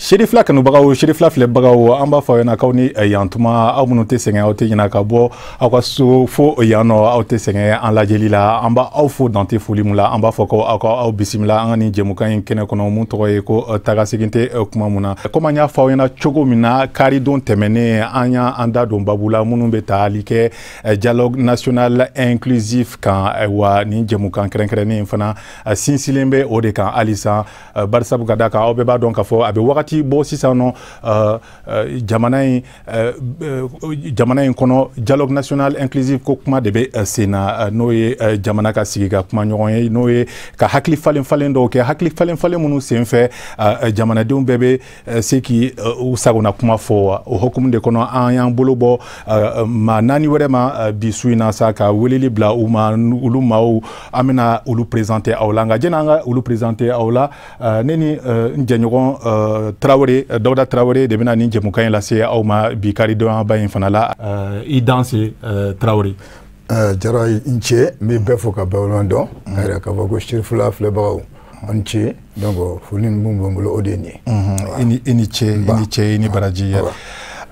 Serifila kanubagaw, Serifila filɛbagaw, an b'a fɔ aw ɲɛna k'aw ni yantuma. Aw minnu tɛ sɛgɛn, aw tɛ ɲinɛ ka bɔ aw ka so fo yan nɔ, aw tɛ sɛgɛn an lajɛli la. An b'aw fo dante foli mun la. An b'a fɔ ko aw ka aw bisimila an ka nin jɛmukan in kɛnɛ kɔnɔ, mun tɔgɔ ye ko tagasegin tɛ kuma mun na. Komi an y'a fɔ aw ɲɛna cogo min na karidon tɛmɛnen, an y'an da don babu la minnu bɛ taali kɛ dialogue national inclusif kan. Ayiwa, nin jɛmukan kɛrɛnkɛrɛnnen in fana sinsinlen bɛ o de kan halisa, barisabu ka d'a kan aw bɛɛ b'a dɔn k'a fɔ a bɛ wagati bɔ sisan nɔ, jamana in kɔnɔ, dialogue national inclusif ko kuma de bɛ sen na, n'o ye jamana ka sigi ka kuma ɲɔgɔn ye, n'o ye ka hakili falen falen dɔw kɛ, hakili falen falen minnu senfɛ jamanadenw bɛɛ bɛ se k'i u sagona kuma fɔ. O hukumu de kɔnɔ, an y'an bolo bɔ maa naani wɛrɛ ma bi su in na sa, ka weleli bila u ma. Olu maaw, an bɛna olu présenter aw la. Nka jɛni an ka olu présenter aw la, ne ni n jɛɲɔgɔn Tarawele, Dawuda Tarawele, de bɛna nin jɛmukan in lase aw ma bi karidonyaba in fana la. I danse, Tarawele. Jara, n ce. N bɛ bɛɛ fo ka bɛɛ dɔn ka yira k'a fɔ ko Serifila filɛbagaw, an ce. Donc foli min b'an bolo, o de ye nin ye. I ni ce, i ni ce, i ni baraji.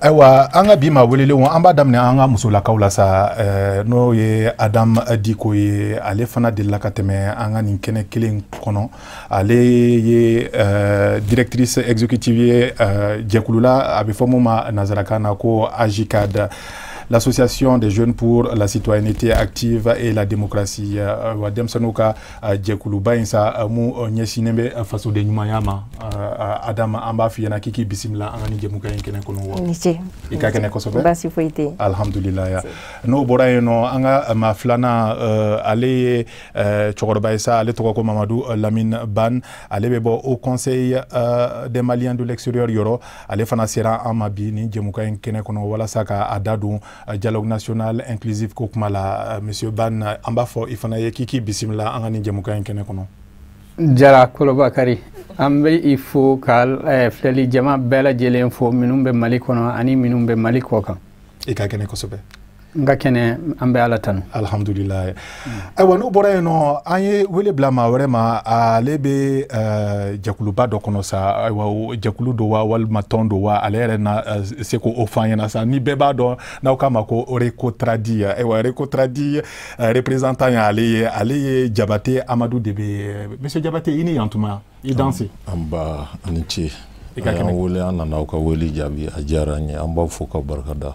Ayiwa, an ka bi maa welelenw, an b'a daminɛ an ka musolakaw la sa, n'o ye Adam Diko ye. Ale fana delila ka tɛmɛ an ka nin kɛnɛ kelen kɔnɔ. Ale ye directrice exécutive ye jɛkulu la, a bɛ fɔ mun ma nanzarakan na ko AJCAD, l'Association des jeunes pour la citoyenneté active et la démocratie. Wa denmisɛnninw ka jɛkuluba in sa, mun ɲɛsinnen bɛ fasoden ɲumanya ma. Adama, an b'a f'i ɲɛna k'i k'i bisimila an ka nin jɛmukan in kɛnɛ kɔnɔ. Wa ni ce. I ka kɛnɛ kosɛbɛ. Baasi foyi tɛ yen. Alhamdulilayi. N'o bɔra yen nɔ, an ka maa filanan, ale ye cɛkɔrɔba ye sa. Ale tɔgɔ ko Mamadu Lamine Ban. Ale bɛ bɔ Haut Conseil des Maliens de l'extérieur yɔrɔ. Ale fana sera an ma bi nin jɛmukan in kɛnɛ kɔnɔ walasa ka a da don dialogue national inclusif ko kuma la. Monsieur Ban, an b'a fɔ i fana ye k'i k'i bisimila an ka nin jɛmukan in kɛnɛ kɔnɔ. Jara Kolobakari, an bɛ i fo ka filɛli jama bɛɛ lajɛlen fo, minnu bɛ Mali kɔnɔ ani minnu bɛ Mali kɔ kan. I ka kɛnɛ kosɛbɛ. N ka kɛnɛ, an bɛ Ala tanu. Alhamdulilayi. Ayiwa, n'o bɔra yen nɔ, an ye wele bila maa wɛrɛ ma. Ale bɛ jɛkuluba dɔ kɔnɔ sa. Ayiwa, jɛkulu don wa walima tɔn don wa, ale yɛrɛ na se k'o fɔ an ɲɛna sa. Ni bɛɛ b'a dɔn n'aw k'a ma ko Recotradi. Ayiwa, Recotradi représentant y'ale ye. Ale ye Jabate Amadu de bɛ. Monsieur Jabate, i ni yantuma, i danse. An ba, ani ce. I ka kɛnɛ. An wele, an nana aw ka wele jaabi, a diyara an ye. An b'aw fo ka barika da.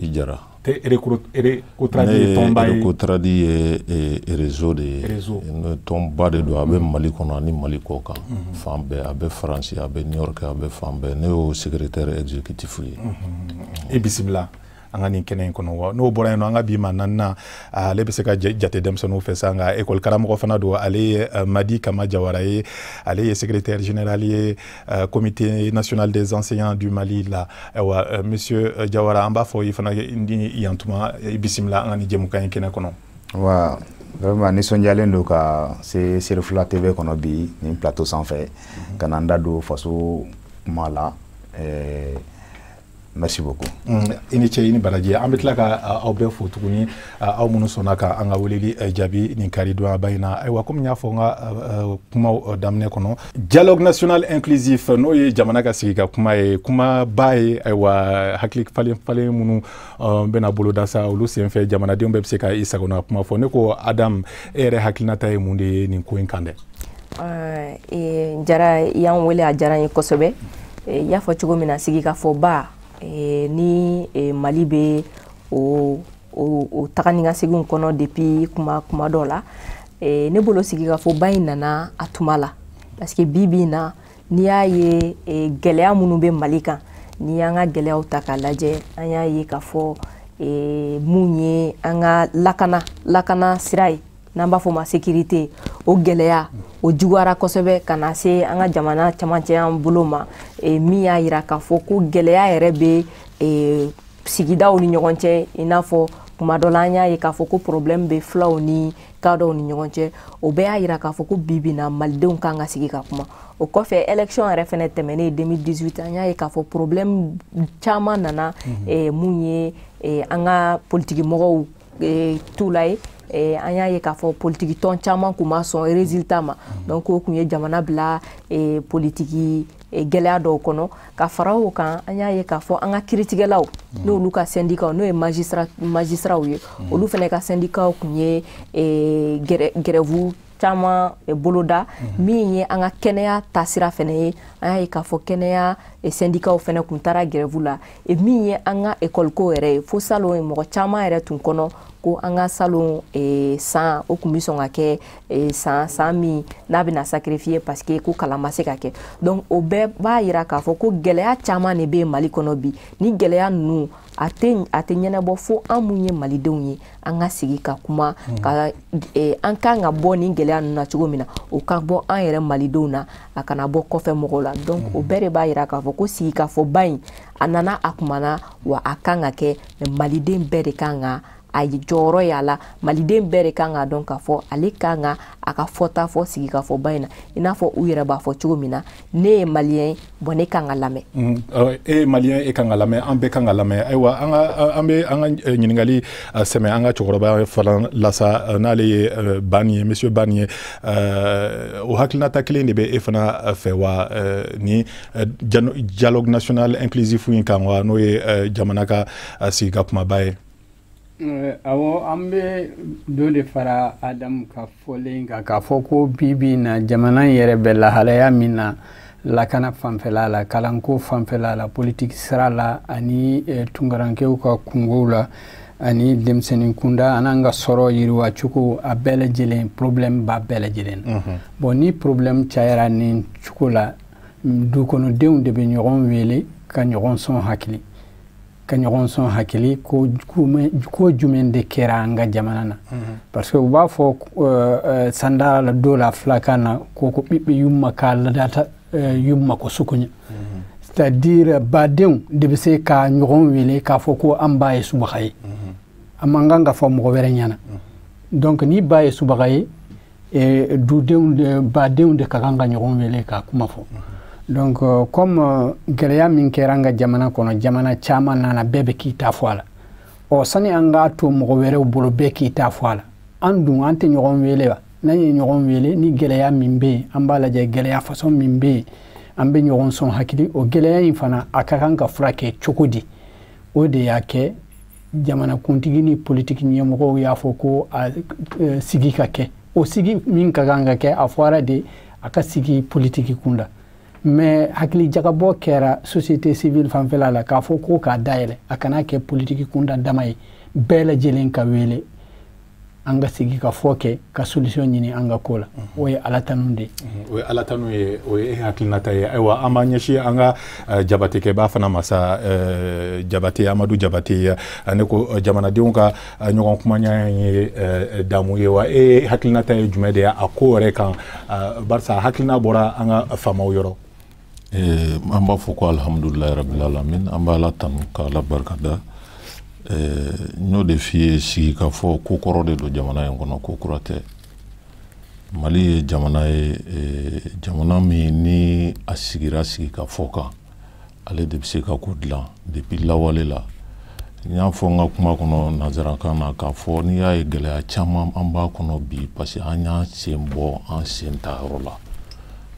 I jara. Tɛ Recotradi ye tɔnba ye? Recotradi ye réseau de ye. Réseau. Tɔnba de don. A bɛ Mali kɔnɔ ani Mali kɔ kan, fan bɛɛ. A bɛ Faransi, a bɛ New York, a bɛ fan bɛɛ. Ne y'o secrétaire exécutif ye. I bisimila an ka nin kɛnɛ in kɔnɔ. Wa n'o bɔra yen nɔ, an ka bi maa naaninan, ale bɛ se ka jate denmisɛnninw fɛ sa, nka école karamɔgɔ fana don. Ale ye Madi Kama Jawara ye. Ale ye secrétaire général ye Comité national des enseignants du Mali la. Ayiwa, monsieur Jawara, an b'a fɔ i fana ni yantuma, i bisimila an ka nin jɛmukan in kɛnɛ kɔnɔ. Wa vraiment, nisɔndiyalen don ka se Serifila TV kɔnɔ bi nin plateau sanfɛ, ka na n da don faso kuma la. Merci beaucoup. I ni ce, i ni baraji. An bɛ tila ka aw bɛɛ fo tuguni, aw minnu sɔnna ka an ka weleli jaabi nin kari donyaba in na. Ayiwa, komi n y'a fɔ n ka kumaw daminɛ kɔnɔ, dialogue national inclusif, n'o ye jamana ka sigi ka kuma ye, kumaba ye. Ayiwa, hakili falen falen minnu bɛna boloda sa, olu senfɛ jamanadenw bɛɛ bɛ se ka i sagona kuma fɔ. Ne ko Adam, e yɛrɛ hakilinata ye mun de ye nin ko in kan dɛ? Jara, i y'an wele, a diyara n ye kosɛbɛ. I y'a fɔ cogo min na, sigikafɔba ni Mali bɛ o taga ni ka seginw kɔnɔ depuis kuma kuma dɔ la. Ne bolo, sigikafɔba in nana a tuma la, parce que bi bi in na, n'i y'a ye gɛlɛya minnu bɛ Mali kan, n'i y'an ka gɛlɛyaw ta k'a lajɛ, an y'a ye k'a fɔ mun ye an ka lakana sira ye, n'an b'a fɔ o ma sécurité, o gɛlɛya o juguyara kosɛbɛ ka na se an ka jamana camancɛ an bolo ma, min y'a yira k'a fɔ ko gɛlɛya yɛrɛ bɛ sigidaw ni ɲɔgɔn cɛ, i n'a fɔ kuma dɔw la Kuma dɔ la, an y'a ye k'a fɔ ko problème bɛ filaw ni kadɔw ni ɲɔgɔn cɛ. O bɛɛ y'a yira k'a fɔ ko bi bi na, malidenw kan ka sigi ka kuma. O kɔfɛ, élection yɛrɛ fɛnɛ tɛmɛnen 2018, an y'a ye k'a fɔ problème caman nana, mun ye an ka politiki mɔgɔw t'u la ye. An y'a ye k'a fɔ politiki tɔn caman kun ma sɔn résultat ma. Donc o kun ye jamana bila politiki gɛlɛya dɔw kɔnɔ. Ka fara o kan, an y'a ye k'a fɔ an ka kiiritigɛlaw, n'olu ka syndicat, n'o ye magistraw ye, olu fana ka syndicat kun ye grève caman boloda. Min ye an ka kɛnɛya taasira fɛnɛ ye, an y'a ye k'a fɔ kɛnɛya syndicats fɛnɛ kun taara grève la. Min ye an ka école ko yɛrɛ ye, fo salon mɔgɔ caman yɛrɛ tun kɔnɔ ko an ka salon san o kun bɛ sɔn ka kɛ san min n'a bɛna sacrifier, parce que ko kalan ma se ka kɛ. Donc o bɛɛ b'a yira k'a fɔ ko gɛlɛya caman de bɛ Mali kɔnɔ bi. Ni gɛlɛya ninnu, a tɛ ɲɛnabɔ fo an mun ye malidenw ye, an ka sigi ka kuma ka an kan ka bɔ nin gɛlɛya ninnu na cogo min na. O ka bɔ an yɛrɛ malidenw na, a kana bɔ kɔfɛ mɔgɔw la. Donc o bɛɛ de b'a yira k'a fɔ ko sigikafɔba in, a nana a kumana wa, a kan ka kɛ, mais maliden bɛɛ de kan ka a jɔyɔrɔ y'a la. Maliden bɛɛ de kan k'a dɔn k'a fɔ ale kan ka a ka fɔta fɔ sigikafɔba in na, i n'a fɔ u yɛrɛ b'a fɔ cogo min na: ne ye maliyɛn ye, bon, ne kan ka lamɛn. E ye maliyɛn, e kan ka lamɛn, an bɛɛ kan ka lamɛn. Ayiwa, an ka an bɛ an ka ɲininkali sɛmɛ an ka cɛkɔrɔba fana la sa, n'ale ye Bani ye, monsieur Bani ye. O hakilinata kelen de bɛ e fana fɛ wa, ni dialogue national inclusif in kan wa, n'o ye jamana ka sigi ka kumaba ye? Awɔ, an bɛ dɔ de fara Adamu ka fɔlen kan k'a fɔ ko bi bi in na, jamana in yɛrɛ bɛ lahalaya min na, lakana fanfɛla la, kalanko fanfɛla la, politiki sira la, ani tunkarankew ka kungow la, ani denmisɛnnin kunda, an n'an ka sɔrɔ yiriwa cogo, a bɛɛ lajɛlen problème b'a bɛɛ lajɛlen na. Bon, ni problème cayara nin cogo la, dukɔnɔdenw de bɛ ɲɔgɔn wele ka ɲɔgɔn sɔn hakili, ka ɲɔgɔn sɔn hakili ko ko jumɛn de kɛra an ka jamana na. Parce que u b'a fɔ sanda la do la filakan na ko ɓiɓɓe yumma ka ladata yumma ko sukuɲa, c'est à dire badenw de bɛ se ka ɲɔgɔn wele k'a fɔ ko an ba ye subaga ye. A man kan ka fɔ mɔgɔ wɛrɛ ɲɛna. Donc ni ba ye subaga ye, dudenw, badenw de ka kan ka ɲɔgɔn wele ka kuma fɔ. Donc comme gɛlɛya min kɛra an ka jamana kɔnɔ, jamana caman nana, bɛɛ bɛ k'i ta fɔ a la. Ɔ, sani an k'a to mɔgɔ wɛrɛw bolo bɛɛ k'i ta fɔ a la, an dun an tɛ ɲɔgɔn wele wa? N'an ye ɲɔgɔn wele, ni gɛlɛya min bɛ yen, an b'a lajɛ gɛlɛya façon min bɛ yen, an bɛ ɲɔgɔn sɔn hakili o gɛlɛya in fana, a ka kan ka furakɛ cogo di? O de y'a kɛ jamanakuntigi ni politiki ɲɛmɔgɔw y'a fɔ ko a sigi ka kɛ. O sigi min ka kan ka kɛ, a fɔra de a ka sigi politiki kunda, mais hakili jagabɔ kɛra société civile fanfɛla la k'a fɔ ko k'a dayɛlɛ, a kana kɛ politiki kunda dama ye, bɛɛ lajɛlen ka wele, an ka sigi ka fɔ kɛ ka solution ɲini an ka ko la. O ye Ala tanu de ye. O ye Ala tanu ye, o ye e hakilinata ye. Ayiwa, an b'an ɲɛsin an ka jabatekɛba fana ma sa, Jabate, Amadu Jabate. Ne ko jamanadenw ka ɲɔgɔn kumaɲa ye damu ye wa, e hakilinata ye jumɛn de ye a ko yɛrɛ kan, barisa hakilina bɔra an ka faamaw yɔrɔ? An b'a fɔ ko alhamdulilayi rabil alamin, an b'a Ala tanu k'Ala barikada. N y'o de f'i ye, sigi ka fɔ ko kɔrɔ de don jamana in kɔnɔ, ko kura tɛ. Mali ye jamana ye, jamana min ni a sigira sigi ka fɔ kan, ale de bɛ se ka ko dilan depuis lawale la. N y'a fɔ n ka kuma kɔnɔ nanzarakan na k'a fɔ n'i y'a ye gɛlɛya caman an b'a kɔnɔ bi, parce que an y'an sen bɔ an sen ta yɔrɔ la,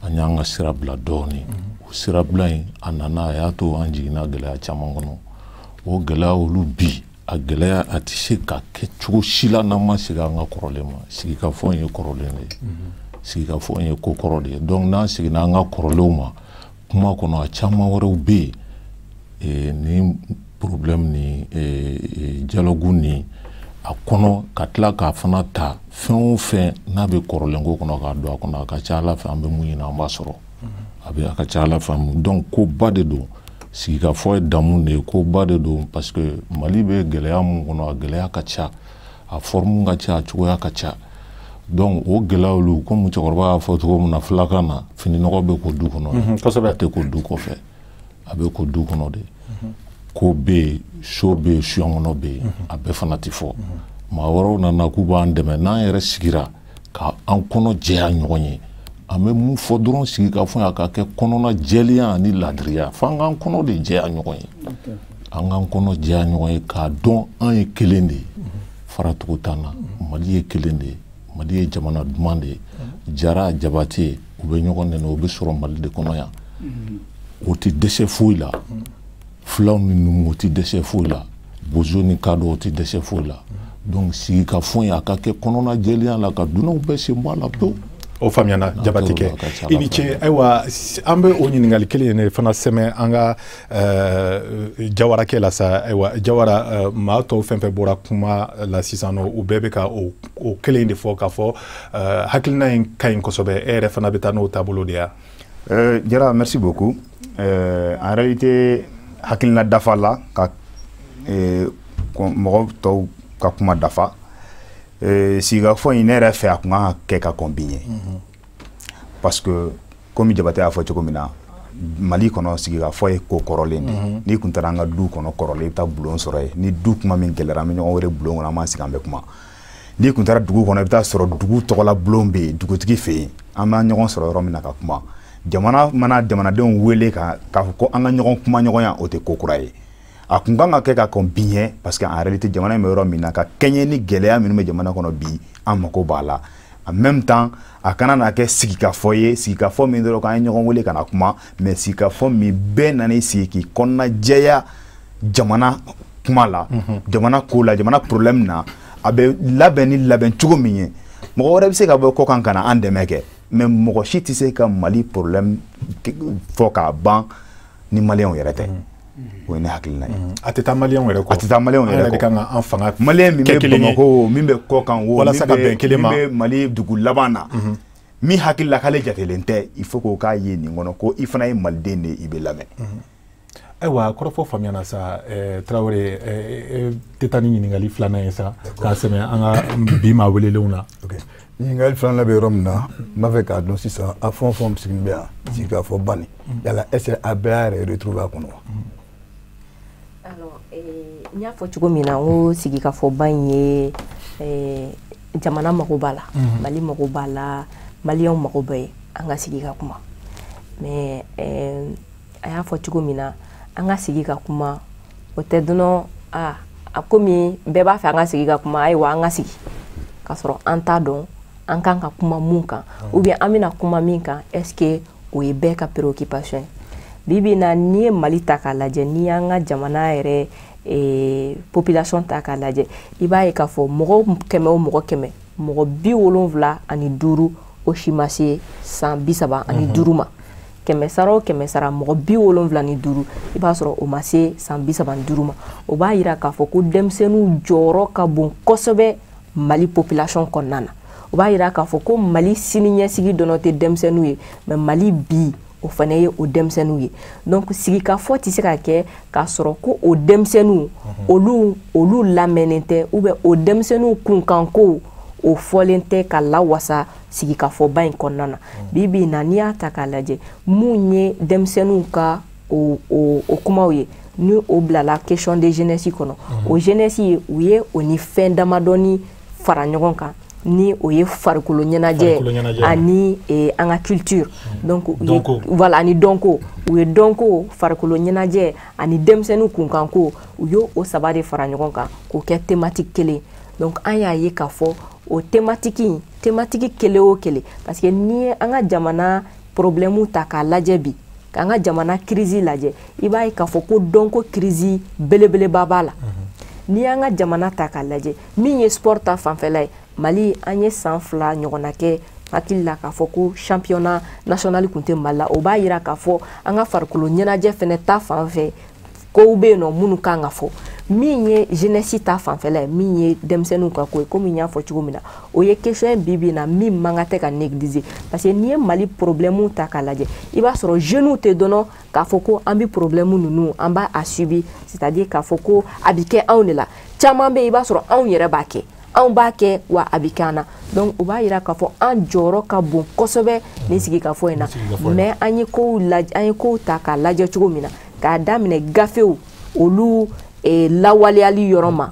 an y'an ka sira bila dɔɔnin. O sirabila in, a nana a y'a to an jiginna gɛlɛya caman kɔnɔ. O gɛlɛya olu bi, a gɛlɛya a tɛ se ka kɛ cogo si la n'an ma segin an ka kɔrɔlen ma. Sigikafɔ in ye kɔrɔlen de ye, sigikafɔ in ye ko kɔrɔ de ye. Donc n'an seginna an ka kɔrɔlenw ma kuma kɔnɔ, a caman wɛrɛw bɛ yen ni problème ni dialogue ni a kɔnɔ, ka tila k'a fana ta fɛn o fɛn n'a bɛ kɔrɔlen ko kɔnɔ k'a don a kɔnɔ, a ka ca Ala fɛ an bɛ mun ɲini, an b'a sɔrɔ. A bɛ a ka ca Ala fɛ. Donc koba de don, sigikafɔ ye damu de ye, koba de don, parce que Mali bɛ gɛlɛya mun kɔnɔ, a gɛlɛya ka ca, a forme ka ca, a cogoya ka ca. Donc o gɛlɛya olu, komi cɛkɔrɔba y'a fɔ cogo min na filakan na, fininɔgɔ bɛ ko du kɔnɔ, a tɛ ko du kɔfɛ, a bɛ ko du kɔnɔ de. Ko bɛ yen, so bɛ yen, suyɔnkɔnɔ bɛ yen, a bɛɛ fana tɛ fɔ. Maa wɛrɛw nana k'u b'an dɛmɛ, n'an yɛrɛ sigira ka an kɔnɔ jɛya ɲɔgɔn ye, an bɛ mun fɔ dɔrɔn, sigikafɔ a ka kɛ kɔnɔna jɛlenya ani ladiriya, f'an k'an kɔnɔ de jɛya ɲɔgɔn ye, an k'an kɔnɔ jɛya ɲɔgɔn ye k'a dɔn an ye kelen de ye, faratogo t'an na. Mali ye kelen de ye, Mali ye jamana duman de ye. Jara, Jabate, u bɛ ɲɔgɔn nɛnɛ, u bɛ sɔrɔ Mali de kɔnɔ yan, o tɛ dɛsɛ foyi la. Filaw ni numu, o tɛ dɛsɛ foyi la. Bozo ni kadɔ, o tɛ dɛsɛ foyi la. Donc sigikafɔ in, a ka kɛ kɔnɔna jɛlenya la, ka dunanw bɛɛ sen bɔ a la pewu. O faamuyana, Jabatikɛ, i ni ce. Ayiwa, an bɛ o ɲininkali kelen in fana sɛmɛ an ka Jawarakɛ la sa. Ayiwa Jawara, maa tɔw fɛn fɛn bɔra kuma la sisan nɔ, u bɛɛ bɛ ka o kelen de fɔ, k'a fɔ hakilina in ka ɲi kosɛbɛ. E yɛrɛ fana bɛ taa n'o taabolo de ya? Jara, merci beaucoup. En réalité, hakilina dafa la ka mɔgɔ tɔw ka kuma dafa. Sigikafɔ in, ne yɛrɛ fɛ, a kun kan ka kɛ ka kɔn bi ɲɛ, parce que komi Jabate y'a fɔ cogo min na, Mali kɔnɔ, sigikafɔ ye ko kɔrɔlen de. N'i kun taara an ka du kɔnɔ kɔrɔlen, i bɛ taa bulon sɔrɔ yen. Ni du kuma min gɛlɛyara, an bɛ ɲɔgɔn wele bulon kɔnɔ, an b'an sigi, an bɛ kuma. N'i kun taara dugu kɔnɔ, i bɛ taa sɔrɔ dugu tɔgɔla bulon bɛ yen, dugutigi fɛ yen, an b'an ɲɔgɔn sɔrɔ yɔrɔ min na ka kuma. Jamana mana jamanadenw wele ka k'a fɔ ko an ka ɲɔgɔn kuma ɲɔgɔnya, o tɛ ko kura ye. A kun kan ka kɛ ka kɔn bi ɲɛ, parce que en réalité, jamana in bɛ yɔrɔ min na, ka kɛɲɛ ni gɛlɛya minnu bɛ jamana kɔnɔ bi, an mako b'a la. En même temps, a kana na kɛ sigikafɔ ye, sigikafɔ min dɔrɔn k'an ye ɲɔgɔn wele ka na kuma, mais sigikafɔ min bɛɛ nan'i sigi k'i kɔnɔna jɛya jamana kuma la, jamana ko la, jamana problème na, a bɛ labɛn ni labɛn cogo min ye. Mɔgɔ wɛrɛ bɛ se ka bɔ kɔkan ka na an dɛmɛ kɛ, mais mɔgɔ si tɛ se ka Mali problème fɔ k'a ban ni Maliyɛnw yɛrɛ tɛ. O ye ne hakilina ye. A tɛ taa Maliyɛnw yɛrɛ kɔ. A tɛ taa Maliyɛnw yɛrɛ kɔ. An yɛrɛ de kan ka an fanga Maliyɛn min bɛ Bamakɔ, min bɛ kɔkan wo, walasa ka bɛn kelen ma, min bɛ Mali dugu laban na, min hakili la k'ale jatelen tɛ, il faut k'o k'a ye nin kɔnɔ ko i fana ye Maliden de ye, i bɛ lamɛn. Ayiwa, kɔrɔfɔ faamuyana sa. Tarawele, tɛ taa ni ɲininkali filanan ye sa, k'a sɛmɛ an ka bi maa welelenw na. Ɲininkali filanan bɛ yɔrɔ min na, n b'a fɛ k'a dɔn sisan, a fɛn o fɛn sigilen bɛ yan, sigikafɔ ba nin, yala est ce que a bɛɛ y'a yɛrɛ retrouver a kɔnɔ wa? Alors, n y'a fɔ cogo min na, n ko sigikafɔba in ye, jamana mago b'a la, Mali mago b'a la, Maliyɛnw mago bɛ an ka sigi ka kuma. Mais a y'a fɔ cogo min na, an ka sigi ka kuma, o tɛ dɔrɔn a komi bɛɛ b'a fɛ an ka sigi ka kuma, ayiwa an ka sigi, k'a sɔrɔ an t'a dɔn an kan ka kuma mun kan, ou bien an bɛna kuma min kan, est ce que o ye bɛɛ ka préoccupation ye? Bi bi in na, n'i ye Mali ta k'a lajɛ, n'i y'an ka jamana yɛrɛ population ta k'a lajɛ, i b'a ye k'a fɔ mɔgɔ 100 o mɔgɔ 100, mɔgɔ 75, o si ma se san 35 ma. 100 sara o 100 sara, mɔgɔ 75, i b'a sɔrɔ o ma se san 35 ma. O b'a yira k'a fɔ ko denmisɛnninw jɔyɔrɔ ka bon kosɛbɛ Mali population kɔnɔna na. O b'a yira k'a fɔ ko Mali siniɲɛsigi dɔrɔn tɛ denmisɛnninw ye, mais Mali bi, o fana ye o denmisɛnninw ye. Donc sigikafɔ tɛ se ka kɛ k'a sɔrɔ ko o denmisɛnninw, olu lamɛnnen tɛ, ou bien o denmisɛnninw kunkanko o fɔlen tɛ ka lawasa sigikafɔba in kɔnɔna na. Bi bi in na, n'i y'a ta k'a lajɛ, mun ye denmisɛnninw ka o kumaw ye, ni o bilala question de jeunesse kɔnɔ, o jeunesse ye, u ye o ni fɛn damadɔni fara ɲɔgɔn kan, ni o ye farikolo ɲɛnajɛ ani an ka culture. Donc voilà, ani dɔnko, u ye dɔnko, farikolo ɲɛnajɛ ani denmisɛnnin kunkanko, u y'o o saba de fara ɲɔgɔn kan k'o kɛ thématique kelen. Donc an y'a ye k'a fɔ o thématique in, thématique kelen o kelen, parce que n'i ye an ka jamana problème ta k'a lajɛ bi, k'an ka jamana crise lajɛ, i b'a ye k'a fɔ ko dɔnko crise belebeleba b'a la. N'i y'an ka jamana ta k'a lajɛ, min ye sport ta fanfɛla ye, Mali, an ye san 2 ɲɔgɔnna kɛ, hakili la k'a fɔ ko championnat national kun tɛ Mali la. O b'a yira k'a fɔ an ka farikolo ɲɛnajɛ fɛnɛ ta fan fɛ, kow bɛ yen nɔ minnu kan ka fɔ. Min ye jeunesse ta fanfɛla ye, min ye denmisɛnninw ka ko ye, komi n y'a fɔ cogo min na, o ye question ye bi bi in na min man kan tɛ ka négliger, parce que n'i ye Mali problème ta k'a lajɛ, i b'a sɔrɔ jeunes tɛ dɔrɔn k'a fɔ ko an bɛ problème ninnu, an b'a a subir, c'est-à-dire k'a fɔ ko a bɛ kɛ anw de la. Caman bɛ yen, i b'a sɔrɔ anw yɛrɛ b'a kɛ, anw b'a kɛ wa a bɛ kɛ an na. Donc o b'a yira k'a fɔ an jɔyɔrɔ ka bon kosɛbɛ nin sigikafɔ in na. Mais an ye kow lajɛ, an ye kow ta k'a lajɛ cogo min na, k'a daminɛ gafew olu lawaleyali yɔrɔ ma,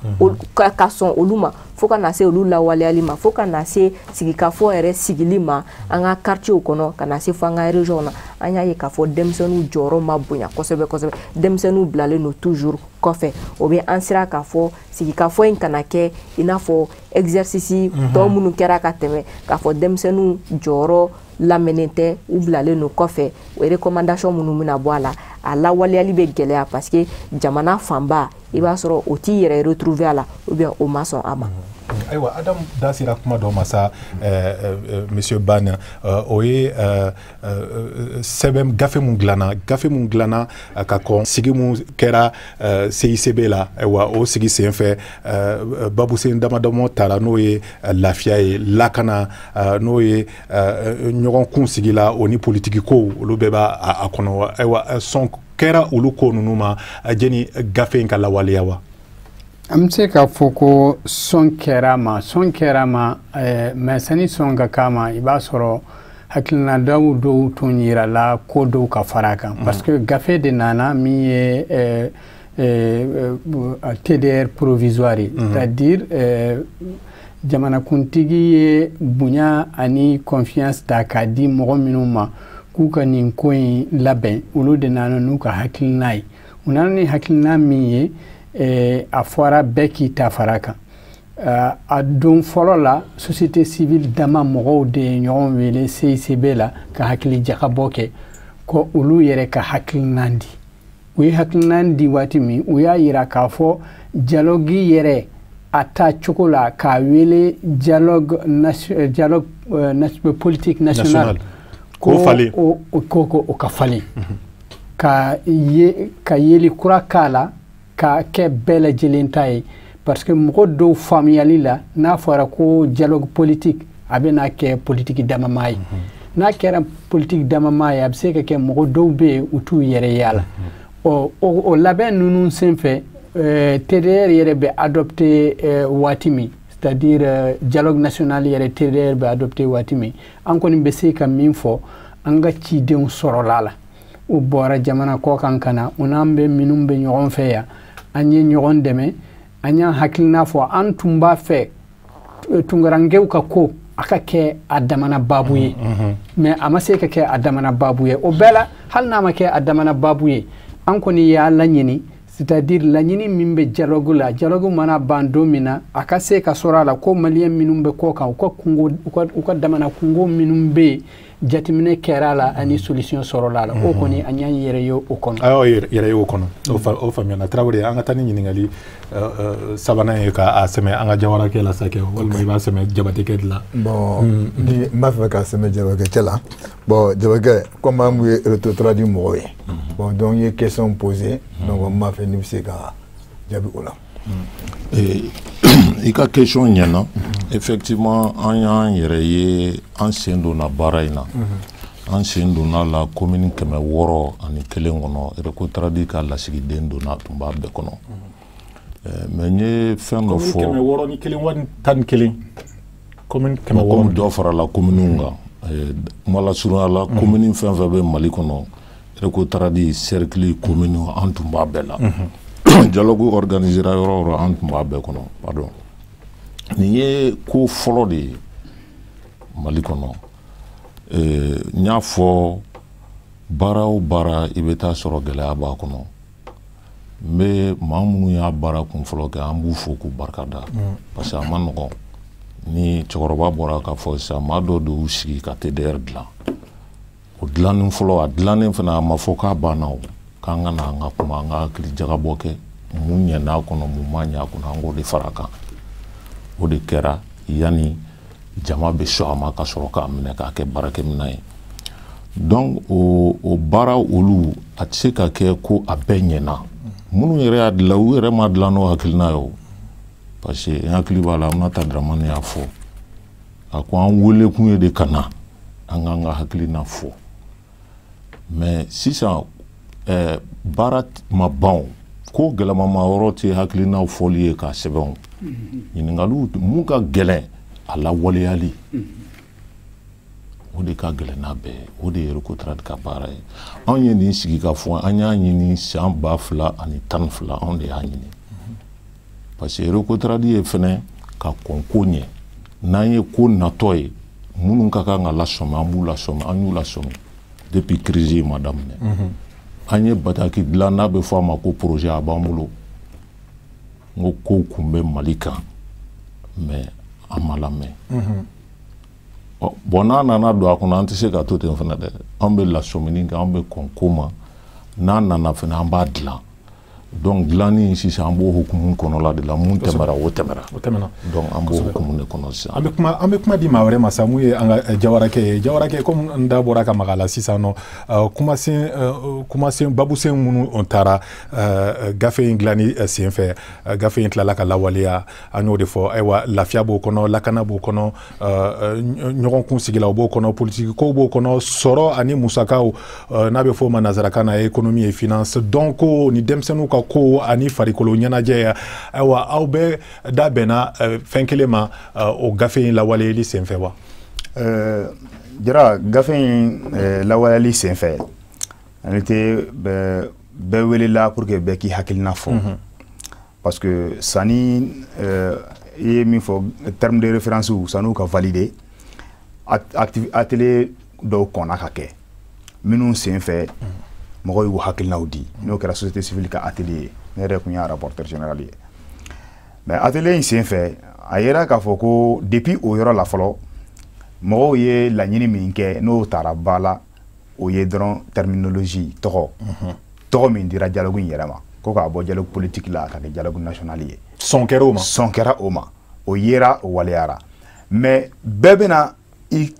ka sɔn olu ma, fo ka na se olu lawaleyali ma, fo ka na se sigikafɔ yɛrɛ sigili ma an ka quartier kɔnɔ, ka na se fo an ka région na, an y'a ye k'a fɔ denmisɛnninw jɔyɔrɔ ma bonya kosɛbɛ kosɛbɛ. Denmisɛnninw bilalen don toujours kɔfɛ. O bɛ an siran k'a fɔ sigikafɔ in kana kɛ i n'a fɔ exercice tɔ minnu kɛra ka tɛmɛ, k'a fɔ denmisɛnninw jɔyɔrɔ lamɛnnen tɛ, u bilalen don kɔfɛ. O recommandation minnu bɛna bɔ a la, a lawaleyali bɛ gɛlɛya, parce que jamana fanba, i b'a sɔrɔ o t'i yɛrɛ retrouver a la, ou bien o ma sɔn a ma. Ayiwa, Adam da sera kuma dɔ ma sa, monsieur Ban, o ye sɛbɛn gafe mun dilanna ka kɔn sigi mun kɛra CICB la. Ayiwa, o sigi sen fɛ, babusen dama dama tara, n'o ye lafiya ye, lakana, n'o ye ɲɔgɔn kun sigi la, o ni politiki kow, olu bɛɛ b'a a kɔnɔ. Ayiwa, sɔn kɛra olu ko ninnu ma jɛni gafe in ka lawaleya wa? An bɛ se k'a fɔ ko sɔn kɛra ma, mais sani sɔn ka k'a ma, i b'a sɔrɔ hakilinadaw dɔw tun yirala ko dɔw ka fara a kan, parce que gafe de nana min ye TDR provisoire ye, c'est-à-dire jamanakuntigi ye bonya ani confiance ta k'a di mɔgɔ minnu ma k'u ka nin ko in labɛn. Olu de nana n'u ka hakilina ye. U nana ni hakilina min ye, a fɔra bɛɛ k'i ta fara kan. A don fɔlɔ la, société civile dama mɔgɔw de ye ɲɔgɔn wele CICB la ka hakili jagabɔ kɛ, ko olu yɛrɛ ka hakilina di. U ye hakilina di waati min, u y'a yira k'a fɔ dialogue yɛrɛ a ta cogo la k'a wele dialogue politique national, ko falen, ko o ka falen, ka ye ka yeli kura k'a la, ka kɛ bɛɛ lajɛlen ta ye, parce que mɔgɔ dɔw faamuyali la, n'a fɔra ko dialogue politique, a bɛ n'a kɛ politique damama ye. N'a kɛra politique damama ye, a bɛ se ka kɛ mɔgɔ dɔw bɛ yen, u t'u yɛrɛ ye a la. Ɔ, o labɛn ninnu senfɛ, TDR yɛrɛ bɛ adopté waati min, c'est-à-dire dialogue national yɛrɛ TDR bɛ adopté waati min, an kɔni bɛ se ka min fɔ, an ka cidenw sɔrɔla la, u bɔra jamana kɔkan ka na, u n'an bɛ minnu bɛ ɲɔgɔn fɛ yan, an ye ɲɔgɔn dɛmɛ, an y'an hakilina fɔ. An tun b'a fɛ tunkarankew ka ko a ka kɛ a damana baabu ye, mais a ma se ka kɛ a damana baabu ye. O bɛɛ la, hali n'a ma kɛ a damana baabu ye, an kɔni y'a laɲini, c'est-à-dire laɲini min bɛ dialogue la, dialogue mana ban don min na, a ka se ka sɔrɔ a la ko maliyɛn minnu bɛ kɔ kan, u ka kungo, u ka damana kungo minnu bɛ yen, jateminɛ kɛra a la ani solution sɔrɔla a la. O kɔni, an y'an yɛrɛ ye o kɔnɔ. A y'aw yɛrɛ ye o kɔnɔ, o faamuyana. Tarawele, an ka taa ni ɲininkali sabanan ye, k'a sɛmɛ an ka jawarakɛ la sa kɛ, walima i b'a sɛmɛ jabatekɛ de la? Bon, ni n b'a fɛ k'a sɛmɛ jabakɛ cɛ la. Bon, jabakɛ, comme an ye RECOTRADI mɔgɔw ye, bon, donc n ye question posé, donc n b'a fɛ n'i bɛ se ka jaabi o la. I ka question ɲɛna. Effectivement, an y'an yɛrɛ ye, an sen donna baara in na, an sen donna la commune 601 kɔnɔ. RECOTRADI ka lasigiden donna, tun b'a bɛɛ kɔnɔ. Mais n ye fɛn dɔ fɔ. 601 wa 11 commune 600. Comme dɔ farala commune kan, kuma lasurunya la, commune fɛn fɛn bɛ Mali kɔnɔ, RECOTRADI cercle commune, an tun b'a bɛɛ la. Dialogue organisera yɔrɔ o yɔrɔ, an tun b'a bɛɛ kɔnɔ. Pardon, nin ye ko fɔlɔ de ye Mali kɔnɔ. N y'a fɔ, baara o baara, i bɛ taa sɔrɔ gɛlɛya b'a kɔnɔ. N bɛ maa minnu y'a baara kun fɔlɔ kɛ, an b'u fo k'u barika da, parce que a ma nɔgɔn. Ni cɛkɔrɔba bɔra k'a fɔ sisan, maa dɔw de y'u sigi ka TDR dilan. O dilanni fɔlɔ, a dilannen fana, a ma fɔ k'a banna. O k'an ka na, an ka kuma, an ka hakili jagabɔ kɛ, mun ɲɛna a kɔnɔ, mun ma ɲɛ a kɔnɔ, an k'o de fara a kan. O de kɛra yanni jama bɛ sɔn a ma ka sɔrɔ k'a minɛ k'a kɛ baarakɛminɛn ye. Donc o baara olu, a tɛ se ka kɛ ko a bɛɛ ɲɛna. Minnu yɛrɛ y'a dilan, u yɛrɛ ma dilan n'o hakilina ye o, parce que n hakili b'a la, Aminata Dramane y'a fɔ, a ko an welekun ye de ka na an k'an ka hakilina fɔ. Mais sisan baara ma ban. O ko gɛlɛmama yɔrɔ tɛ hakilinaw fɔli ye k'a sɛbɛn. O ɲininkaliw, mun ka gɛlɛn, a lawaleyali. O de ka gɛlɛn n'a bɛɛ ye, o de ye Recotrade ka baara ye. Anw ye nin sigi ka fɔ, an y'a ɲini san 2012, anw de y'a ɲini, parce que Recotrade ye fɛnɛ ka kɔn ko ɲɛ. N'an ye ko natɔ ye, minnu ka kan ka lasɔmi, an b'u lasɔmi. An y'u lasɔmi depuis crise in ma daminɛ. An ye bataki dilan n'a bɛ fɔ a ma ko projet, a b'an bolo. N ko kow kun bɛ Mali kan, mais an ma lamɛn. Bon, n'a nana don a kɔnɔ, an tɛ se ka to ten fana dɛ. An bɛ lasɔmini kɛ, an bɛ kɔn ko ma. N'a nana fana, an b'a dilan. Donc dilanni sisan, an b'o hukumu kɔnɔla de la. Mun tɛmɛra, o tɛmɛra. O tɛmɛna. Donc an b'o hukumu de kɔnɔ sisan. An bɛ kuma di maa wɛrɛ ma sa, mun ye an ka Jawarakɛ ye. Jawarakɛ, komi n da bɔra ka maga a la sisan nɔ, kumasen babusen minnu taara gafe in dilanni senfɛ, gafe in tilala ka lawaleya, an y'o de fɔ. Ayiwa, lafiya b'o kɔnɔ, lakana b'o kɔnɔ, ɲɔgɔn kun sigilaw b'o kɔnɔ, politiki kow b'o kɔnɔ, sɔrɔ ani musakaw, n'a bɛ fɔ o ma nanzarakan na économie et finance, dɔnko ni denmisɛnninw ka ko ani farikolo ɲɛnajɛ. Ayiwa, aw bɛɛ da bɛnna fɛn kelen ma o gafe in lawaleyali senfɛ wa? Jara, gafe in lawaleyali senfɛ, en réalité bɛɛ welela pour que bɛɛ k'i hakilina fɔ, parce que sanni i ye min fɔ, terme de référence, san'u ka valider, atelier dɔw kɔnna ka kɛ minnu senfɛ, mɔgɔw y'u hakilinaw di. N'o kɛra société civile ka atelier ye, ne yɛrɛ tun y'a rapporteur général ye. Mais atelier in senfɛ, a yera k'a fɔ ko depuis o yɔrɔ la fɔlɔ, mɔgɔw ye laɲini min kɛ, n'o taara ba la, o ye dɔrɔn terminologie, tɔgɔ min dira dialogue in yɛrɛ ma, ko k'a bɔ dialogue politique la ka kɛ dialogue national ye. Sɔn kɛra o ma. Sɔn kɛra o ma, o yera, o waleyara. Mais bɛɛ bɛna i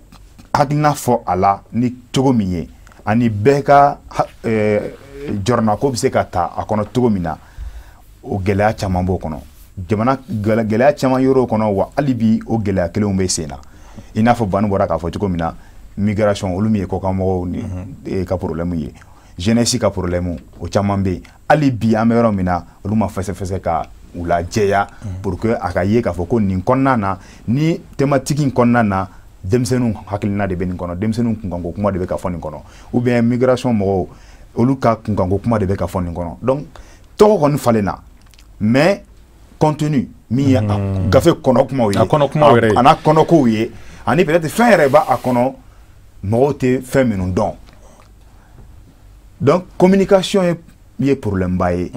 hakilina fɔ a la ni cogo min ye, ani bɛɛ ka jɔrɔnako bɛ se ka ta a kɔnɔ cogo min na, o gɛlɛya caman b'o kɔnɔ. Jamana gɛlɛya caman yɔrɔ kɔnɔ wa, hali bi o gɛlɛya kelenw bɛ sen na. I n'a fɔ Bani bɔra k'a fɔ cogo min na, migration, olu min ye kɔkanmɔgɔw ni ka problème ye, jeunesse ka problème, o caman bɛ yen. Hali bi an bɛ yɔrɔ min na, olu ma fɛsɛfɛsɛ ka u lajɛya pour que a ka ye k'a fɔ ko nin kɔnɔna na, ni thématique in kɔnɔna na, denmisɛnninw hakilina de bɛ nin kɔnɔ, denmisɛnninw kunkanko kuma de bɛ ka fɔ nin kɔnɔ, ou bien migration mɔgɔw, olu ka kunkanko kuma de bɛ ka fɔ nin kɔnɔ. Donc tɔgɔ kɔni falenna, mais contenu min ye a gafe kɔnɔ kumaw ye, a kɔnɔ kumaw yɛrɛ ye, a n'a kɔnɔkow ye, ani peut-être fɛn yɛrɛ b'a a kɔnɔ, mɔgɔw tɛ fɛn minnu dɔn. Donc communication ye problème ba ye.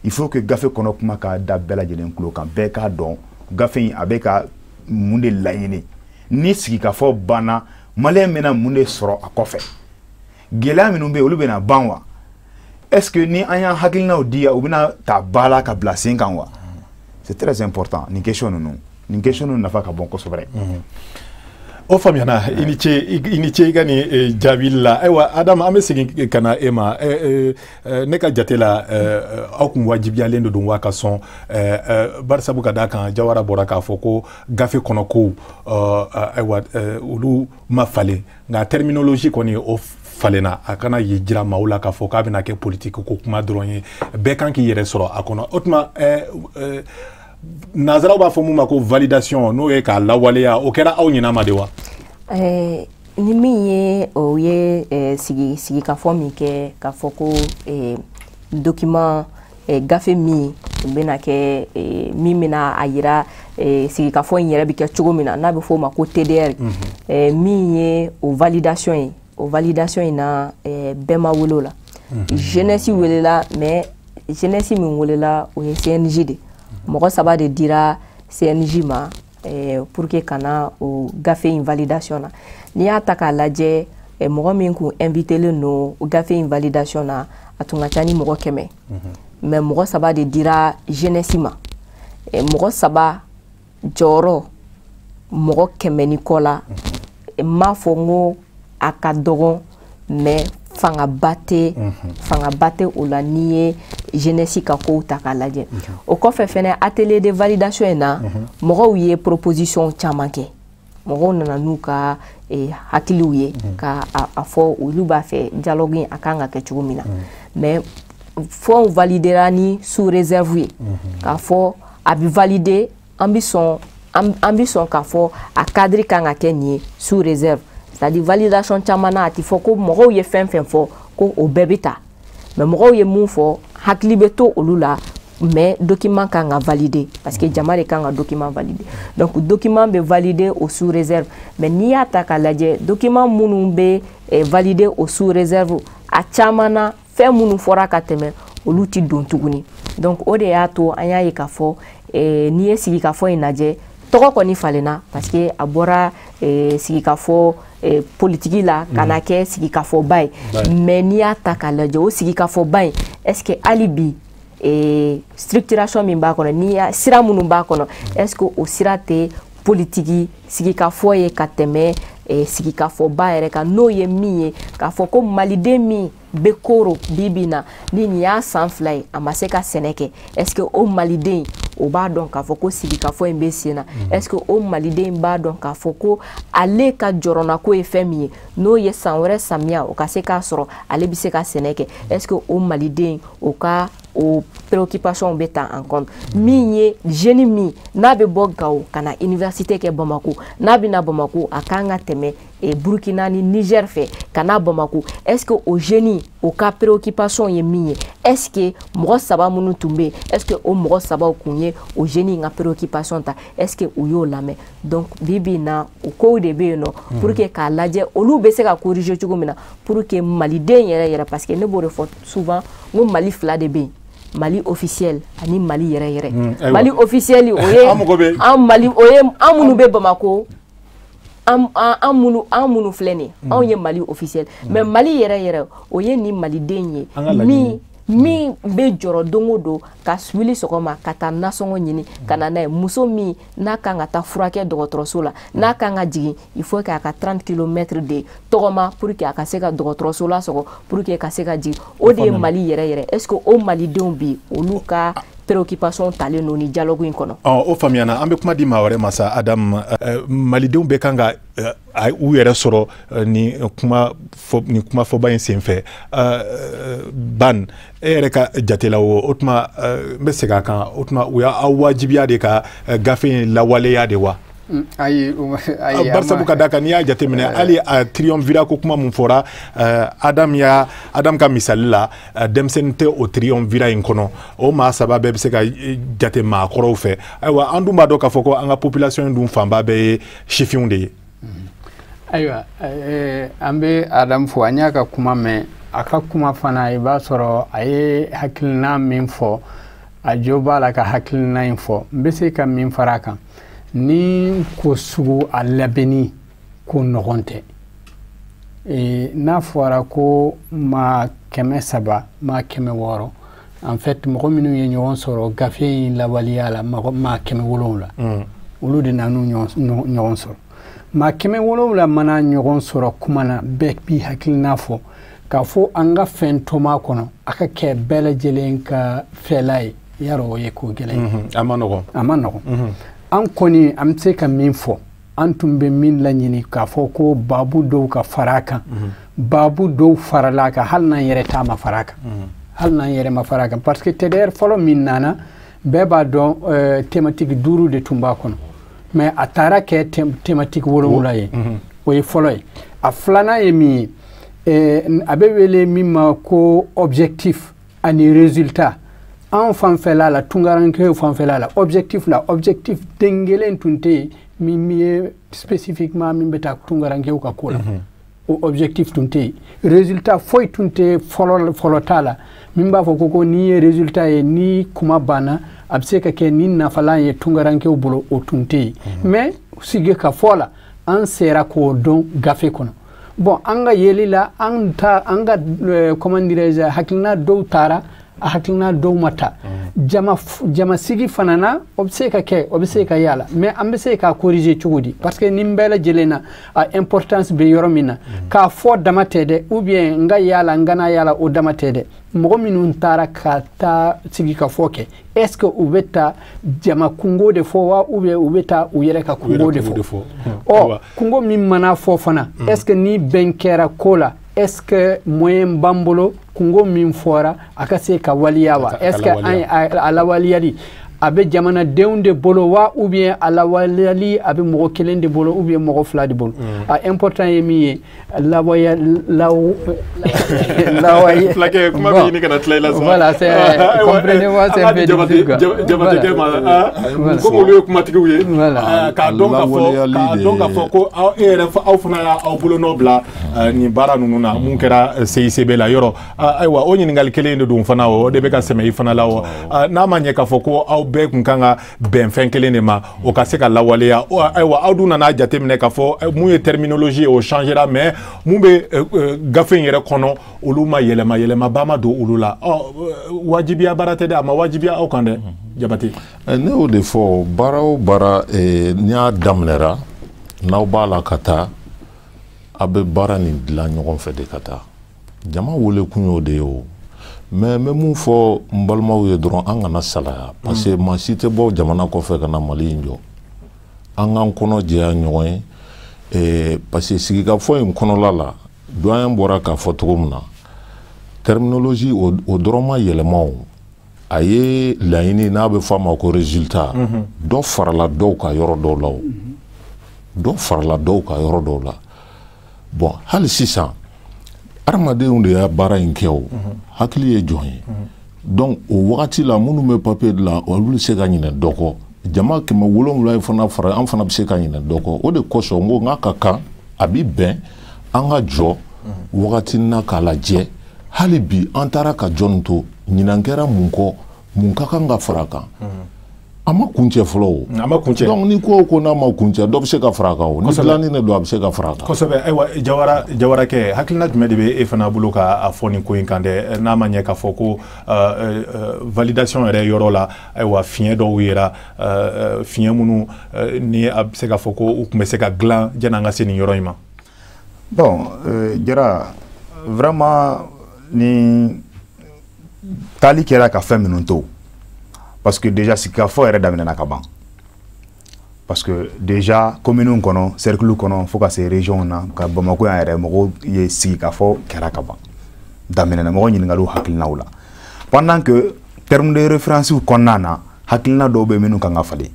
Il faut que gafe kɔnɔ kuma ka da bɛɛ lajɛlen tulo kan, bɛɛ k'a dɔn gafe in a bɛ ka mun de laɲini, ni sigikafɔ banna, maliyɛn bɛna mun de sɔrɔ a kɔfɛ, gɛlɛya minnu bɛ yen, olu bɛna ban wa? Est ce que ni an y'an hakilinaw di, u bɛna ta ba la ka bila sen kan wa? C'est très important, nin question ninnu nafa ka bon kosɛbɛ. O faamuyana, i ni ce, i ni ce i ka nin jaabili la. Ayiwa Adama, an bɛ segin ka na e ma. Ne ka jate la, aw kun wajibiyalen de don wa ka sɔn, barisabu ka d'a kan Jawara bɔra k'a fɔ ko gafe kɔnɔ kow, ayiwa, olu ma falen, nka terminologie kɔni, o falenna. A kana y'i jira maaw la k'a fɔ k'a bɛna kɛ politique ko kuma dɔrɔn ye, bɛɛ kan k'i yɛrɛ sɔrɔ a kɔnɔ. O tuma, nanzaraw b'a fɔ mun ma ko validation, n'o ye k'a lawaleya, o kɛra aw ɲin'a ma de wa? Ni min ye o ye, sigikafɔ min kɛ k'a fɔ ko document, gafe min bɛna kɛ, min bɛna a yira sigikafɔ in yɛrɛ bɛ kɛ cogo min na, n'a bɛ fɔ o ma ko TDR, min ye o validation ye, o validation in na, bɛɛ ma wele o la. Jeunesse welela, mais jeunesse min welela, o ye CNJ de. Mɔgɔ saba de dira CNJ ma pour que ka na o gafe in validation na. N'i y'a ta k'a lajɛ, mɔgɔ min kun invitelen don gafe in validation na, a tun ka ca ni mɔgɔ 100, mais mɔgɔ saba de dira jeunesse ma. Mɔgɔ saba jɔyɔrɔ mɔgɔ 100 ni kɔ la, n m'a fɔ n ko a ka dɔgɔn, mais fangaba tɛ o la n'i ye jeunesse ka kow ta k'a lajɛ. O kɔfɛ fɛnɛ, atelier de validation in na, mɔgɔw ye proposition caman kɛ. Mɔgɔw nana n'u ka hakiliw ye ka a fɔ olu b'a fɛ dialogue in a kan ka kɛ cogo min na, mais fɛnw validera ni sous réserve ye, k'a fɔ a bɛ valider, an bɛ sɔn k'a fɔ a cadre kan ka kɛ nin ye, sous réserve. C'est à dire validation caman na, a ti fɔ ko mɔgɔw ye fɛn fɛn fɔ ko o bɛɛ bɛ ta, mais mɔgɔw ye mun fɔ, hakili bɛ to olu la, mais document kan ka valider, parce que jama de kan ka document valider. Donc document bɛ valider au sous réserve. Mais n'i y'a ta k'a lajɛ, document minnu bɛ valider au sous réserve, a caman na, fɛn minnu fɔra ka tɛmɛ, olu ti don tuguni. Donc o de y'a to an y'a ye k'a fɔ n'i ye sigikafɔ in lajɛ, tɔgɔ kɔni falenna, parce que a bɔra sigikafɔ politiki la ka na kɛ sigikafɔba ye. Mais n'i y'a ta k'a lajɛ, o sigikafɔba in, est ce que hali bi structuration min b'a kɔnɔ, n'i y'a sira minnu b'a kɔnɔ, est ce que o sira tɛ politiki sigikafɔ ye ka tɛmɛ sigikafɔba yɛrɛ kan, n'o ye min ye k'a fɔ ko maliden min bɛ koro bi bi in na, ni nin y'a san 2 ye, a ma se ka sɛnɛ kɛ, est ce que o maliden o b'a dɔn k'a fɔ ko sigikafɔ in bɛ sen na? Est ce que o maliden b'a dɔn k'a fɔ ko ale ka jɔrɔnako ye fɛn min ye, n'o ye san wɛrɛ samiya o ka se k'a sɔrɔ ale bɛ se ka sɛnɛ kɛ? Est ce que o maliden o ka o préoccupation bɛ ta en compte? Min ye jeune min n'a bɛ bɔ Gawo ka na université kɛ Bamako, n'a bɛ na Bamako, a kan ka tɛmɛ Burkina ni Niger fɛ ka na Bamako, est ce que o jeune o ka préoccupation ye min ye, est ce que mɔgɔ 3 minnu tun bɛ yen, est ce que o mɔgɔ 3 kun ye o jeune in ka préoccupation ta, est ce que u y'o lamɛn? Donc bi bi in na, o kow de bɛ yen nɔ pour que k'a lajɛ olu bɛ se ka corriger cogo min na, pour que maliden yɛrɛ yɛrɛ, parce que ne b'o de fɔ souvent, n ko Mali 2 de bɛ yen: Mali officiel ani Mali yɛrɛ yɛrɛ. Mali officiel, o ye an Mali, o ye an minnu bɛ Bamako, an minnu filɛ nin ye, anw ye Mali officiel. Mais Mali yɛrɛ yɛrɛ, o ye nin maliden ye min bɛ jɔrɔ don o don ka wuli sɔgɔma ka taa nasɔngɔ ɲini ka na n'a ye, muso min n'a kan ka taa furakɛ dɔgɔtɔrɔso la, n'a kan ka jigin, il faut k'a ka 30 kilomètres de tɔgɔma pour que a ka se ka dɔgɔtɔrɔso lasɔrɔ, pour que ka se ka jigin. O de ye Mali yɛrɛ yɛrɛ. Est ce que o malidenw bi, olu ka préoccupation talen don ni dialogue in kɔnɔ? O faamuyana. An bɛ kuma di maa wɛrɛ ma sa. Adam, malidenw bɛ kan ka u yɛrɛ sɔrɔ nin kuma fɔba in senfɛ. Ban e yɛrɛ ka jate la, o tuma n bɛ segin a kan, o tuma u y'aw wajibiya de ka gafe in lawaleya de wa? Ayi, ayi. Barisabu ka da kan, n'i y'a jateminɛ, hali a triumvirat ko kuma mun fɔra, Adam ya Adam ka misali la, denmisɛnnin tɛ o triumvirat in kɔnɔ. O maa 3 bɛɛ bɛ se ka jate maakɔrɔw fɛ. Ayiwa, an dun b'a dɔn k'a fɔ ko an ka population in dun fanba bɛɛ ye sifinw de ye. Ayiwa, an bɛ Adam fo, an y'a ka kuma mɛn. A ka kuma fana, i b'a sɔrɔ a ye hakilina min fɔ, a jo b'a la ka hakilina in fɔ. N bɛ se ka min fara a kan, ni ko sugu a labɛnni ko nɔgɔn tɛ. N'a fɔra ko maa 300, maa 600, en fait mɔgɔ minnu ye ɲɔgɔn sɔrɔ gafe in lawaleya la, maa 700, olu de nan'u ɲɔgɔn sɔrɔ. Maa 700 mana ɲɔgɔn sɔrɔ kuma na, bɛɛ b'i hakilina fɔ k'a fɔ an ka fɛn tɔma kɔnɔ, a ka kɛ bɛɛ lajɛlen ka fɛla ye. Yarɔ, o ye ko gɛlɛn ye. A ma nɔgɔn. A ma nɔgɔn. An kɔni, an bɛ se ka min fɔ, an tun bɛ min laɲini k'a fɔ ko baabu dɔw ka fara a kan, baabu dɔw farala a kan, hali n'an yɛrɛ ta ma fara a kan, hali n'an yɛrɛ ma fara a kan, parce que TDR fɔlɔ min nana, bɛɛ b'a dɔn, thématique 5 de tun b'a kɔnɔ, mais a taara kɛ thématique 7 ye. O ye fɔlɔ ye. A filanan ye min ye, a bɛ wele min ma ko objectif ani résultat. An fanfɛla la, tunkarankew fanfɛla la, objectif la, objectif den kelen tun tɛ yen min ye spécifiquement min bɛ taa tunkarankew ka ko la. O objectif tun tɛ yen. Résultat foyi tun tɛ fɔlɔ fɔlɔ t'a la min b'a fɔ ko n'i ye résultat ye, ni kuma banna, a bɛ se ka kɛ ni nafalan ye tunkarankew bolo, o tun tɛ yen. Mais sigi ka fɔ la, an sera k'o dɔn gafe kɔnɔ. Bon, an ka yeli la, an ta an ka, comment dirais-je, hakilina dɔw taara, a hakilina dɔw ma ta. Jama jama sigi fana na, o bɛ se ka kɛ, o bɛ se ka y'a la, mais an bɛ se k'a corriger cogo di? Parce que nin bɛɛ lajɛlen na, a importance bɛ yɔrɔ min na, k'a fɔ dama tɛ dɛ, ou bien n ka y'a la, n kana y'a la, o dama tɛ dɛ. Mɔgɔ minnu taara ka taa sigi ka fɔ kɛ, est ce que u bɛ taa jama kungo de fɔ wa, ou bien u bɛ taa u yɛrɛ ka kungo de fɔ? Ɔ, kungo min mana fɔ fana, est ce que ni bɛn kɛra ko la, est ce que moyen b'an bolo kungo min fɔra a ka se ka waliya wa? Est ce que an a lawaleyali A bɛ jamanadenw de bolo wa, ou bien a lawaleyali a bɛ mɔgɔ kelen de bolo, ou bien mɔgɔ fila de bolo? A important ye min ye, lawaya law lawaye. Fulakɛ, kuma bɛ ɲini ka na tila i la sa. Voilà, c'est, comprenez-moi, c'est un peu difficile quoi. Jabatekɛ ma, komi olu ye kumatigiw ye, k'a dɔn k'a fɔ ko aw e yɛrɛ, aw fana y'aw bolonɔ bila nin baara ninnu na mun kɛra CICB la yɔrɔ. Ayiwa, o ɲininkali kelen de don fana, o de bɛ ka sɛmɛ i fana la. O n'a ma ɲɛ k'a fɔ ko aw bɛɛ kun kan ka bɛn fɛn kelen de ma, o ka se ka lawaleya. Ayiwa, aw dun nana jateminɛ k'a fɔ mun ye terminologie ye, o changera, mais mun bɛ gafe in yɛrɛ kɔnɔ, olu ma yɛlɛma, yɛlɛmaba ma don olu la. Ɔ, wajibiya baara tɛ dɛ, a ma wajibiya aw kan dɛ, Jabate. Ne y'o de fɔ, baara o baara n'i y'a daminɛra, n'aw b'a la ka taa, a bɛ baara nin dilan ɲɔgɔn fɛ de ka taa. Jama wele kun y'o de ye o. Mais n bɛ mun fɔ n balimaw ye dɔrɔn, an kana salaya, parce que maa si tɛ bɔ jamana kɔfɛ ka na Mali in jɔ. An k'an kɔnɔ jɛya ɲɔgɔn ye, parce que sigikafɔ in kɔnɔla la, doyen bɔra k'a fɔ cogo min na, terminologie o dɔrɔn ma yɛlɛma. O a ye laɲini n'a bɛ fɔ a ma ko résultat, dɔ farala dɔw ka yɔrɔ dɔw la, o dɔ farala dɔw ka yɔrɔ dɔw la. Bon, hali sisan adamadenw de y'a baara in kɛ, o hakili ye jɔn ye? Donc o wagati la, minnu bɛ papier dilan, olu bɛ se ka ɲinɛ dɔ kɔ. Jama 700 in fana fara, an fana bɛ se ka ɲinɛ dɔ kɔ. O de kosɔn n ko n k'a ka kan, a bi bɛn an ka jɔ wagati na k'a lajɛ hali bi an taara ka jɔnni to, ɲinan kɛra mun kɔ, mun ka kan ka fara a kan. A ma kuncɛ fɔlɔ o. A ma kuncɛ. Donc ni ko o ko n'a ma kuncɛ, dɔ bɛ se ka fara a kan o. Ni dilanni de don, a bɛ se ka fara a kan. Kosɛbɛ. Ayiwa, Jawara, Jawarakɛ, hakilina jumɛn de bɛ e fana bolo k'a fɔ nin ko in kan dɛ, n'a ma ɲɛ k'a fɔ ko validation yɛrɛ yɔrɔ la, ayiwa, fiɲɛ dɔw yera, fiɲɛ minnu ni a bɛ se k'a fɔ ko u tun bɛ se ka dilan janni an ka se nin yɔrɔ in ma? Bon, Jara, vraiment ni taali kɛra ka fɛn minnu to, parce que déjà sigikafɔ yɛrɛ daminɛna ka ban, parce que déjà commune kɔnɔ, cercle kɔnɔ, fo ka se région na, ka Bamako yan yɛrɛ, mɔgɔw ye sigikafɔ kɛra ka ban, daminɛna, mɔgɔw ɲininkaliw hakilinaw la. Pendant que terme de référence kɔnɔna na, hakilina dɔw bɛ minnu kan ka falen,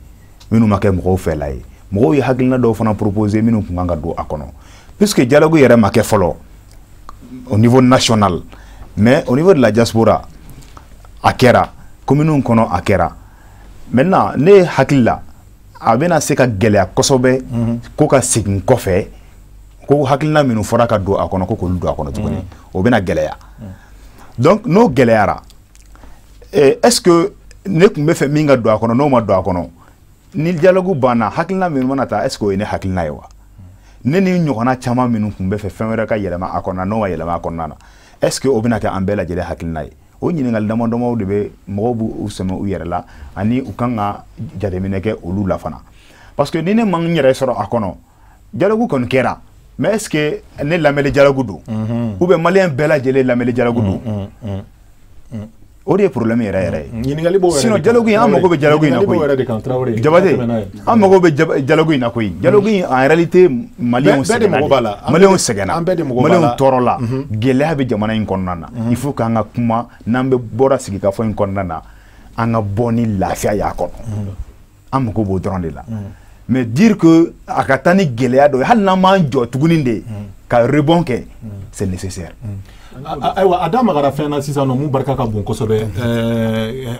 minnu ma kɛ mɔgɔw fɛla ye, mɔgɔw ye hakilina dɔw fana proposer minnu kun kan ka don a kɔnɔ, puisque dialogue yɛrɛ ma kɛ fɔlɔ au niveau national, mais au niveau de la diaspora a kɛra, commune kɔnɔ a kɛra. Maintenant ne hakili la, a bɛna se ka gɛlɛya kosɛbɛ ko ka segin kɔfɛ, ko hakilina minnu fɔra ka don a kɔnɔ, ko k'olu don a kɔnɔ tuguni, o bɛna gɛlɛya. Donc n'o gɛlɛyara, est ce que ne tun bɛ fɛ min ka don a kɔnɔ, n'o ma don a kɔnɔ, ni dialogue banna, hakilina minnu mana ta, est ce que o ye ne hakilina ye wa? Ne ni ɲɔgɔnna caman minnu tun bɛ fɛ fɛn wɛrɛ ka yɛlɛma a kɔnɔ, n'o ma yɛlɛma a kɔnɔna na, est ce que o bɛna kɛ an bɛɛ lajɛlen hakilina ye? O ɲininkali dama damaw de bɛ mɔgɔw b'u sɛmɛ u yɛrɛ la, ani u kan ka jateminɛ kɛ olu la fana, parce que ni ne ma n yɛrɛ sɔrɔ a kɔnɔ, dialogue kɔni kɛra, mais est ce que ne lamɛnli dialogue don, ou bien malien bɛɛ lajɛlen lamɛnli dialogue don? O de ye problème yɛrɛ yɛrɛ ye. Ɲininkali b'o yɛrɛ. Sinon dialogue in, an mago bɛ dialogue in na koyi. Jabate, an mago bɛ dialogue in na koyi. Dialogue in, en réalité, maliyɛnw sɛgɛnna, maliyɛnw sɛgɛnna, maliyɛnw tɔɔrɔla, gɛlɛya bɛ jamana in kɔnɔna na. Il faut k'an ka kuma, n'an bɛ bɔra sigikafɔ in kɔnɔna na, an ka bɔ ni lafiya y'a kɔnɔ. An mago b'o dɔrɔn de la. Mais dire que a ka taa ni gɛlɛya dɔ ye, hali n'an m'an jɔ tuguni de ka rebond kɛ, c'est nécessaire. Ayiwa, a da magara fɛn na sisan nɔ mun barika ka bon kosɛbɛ.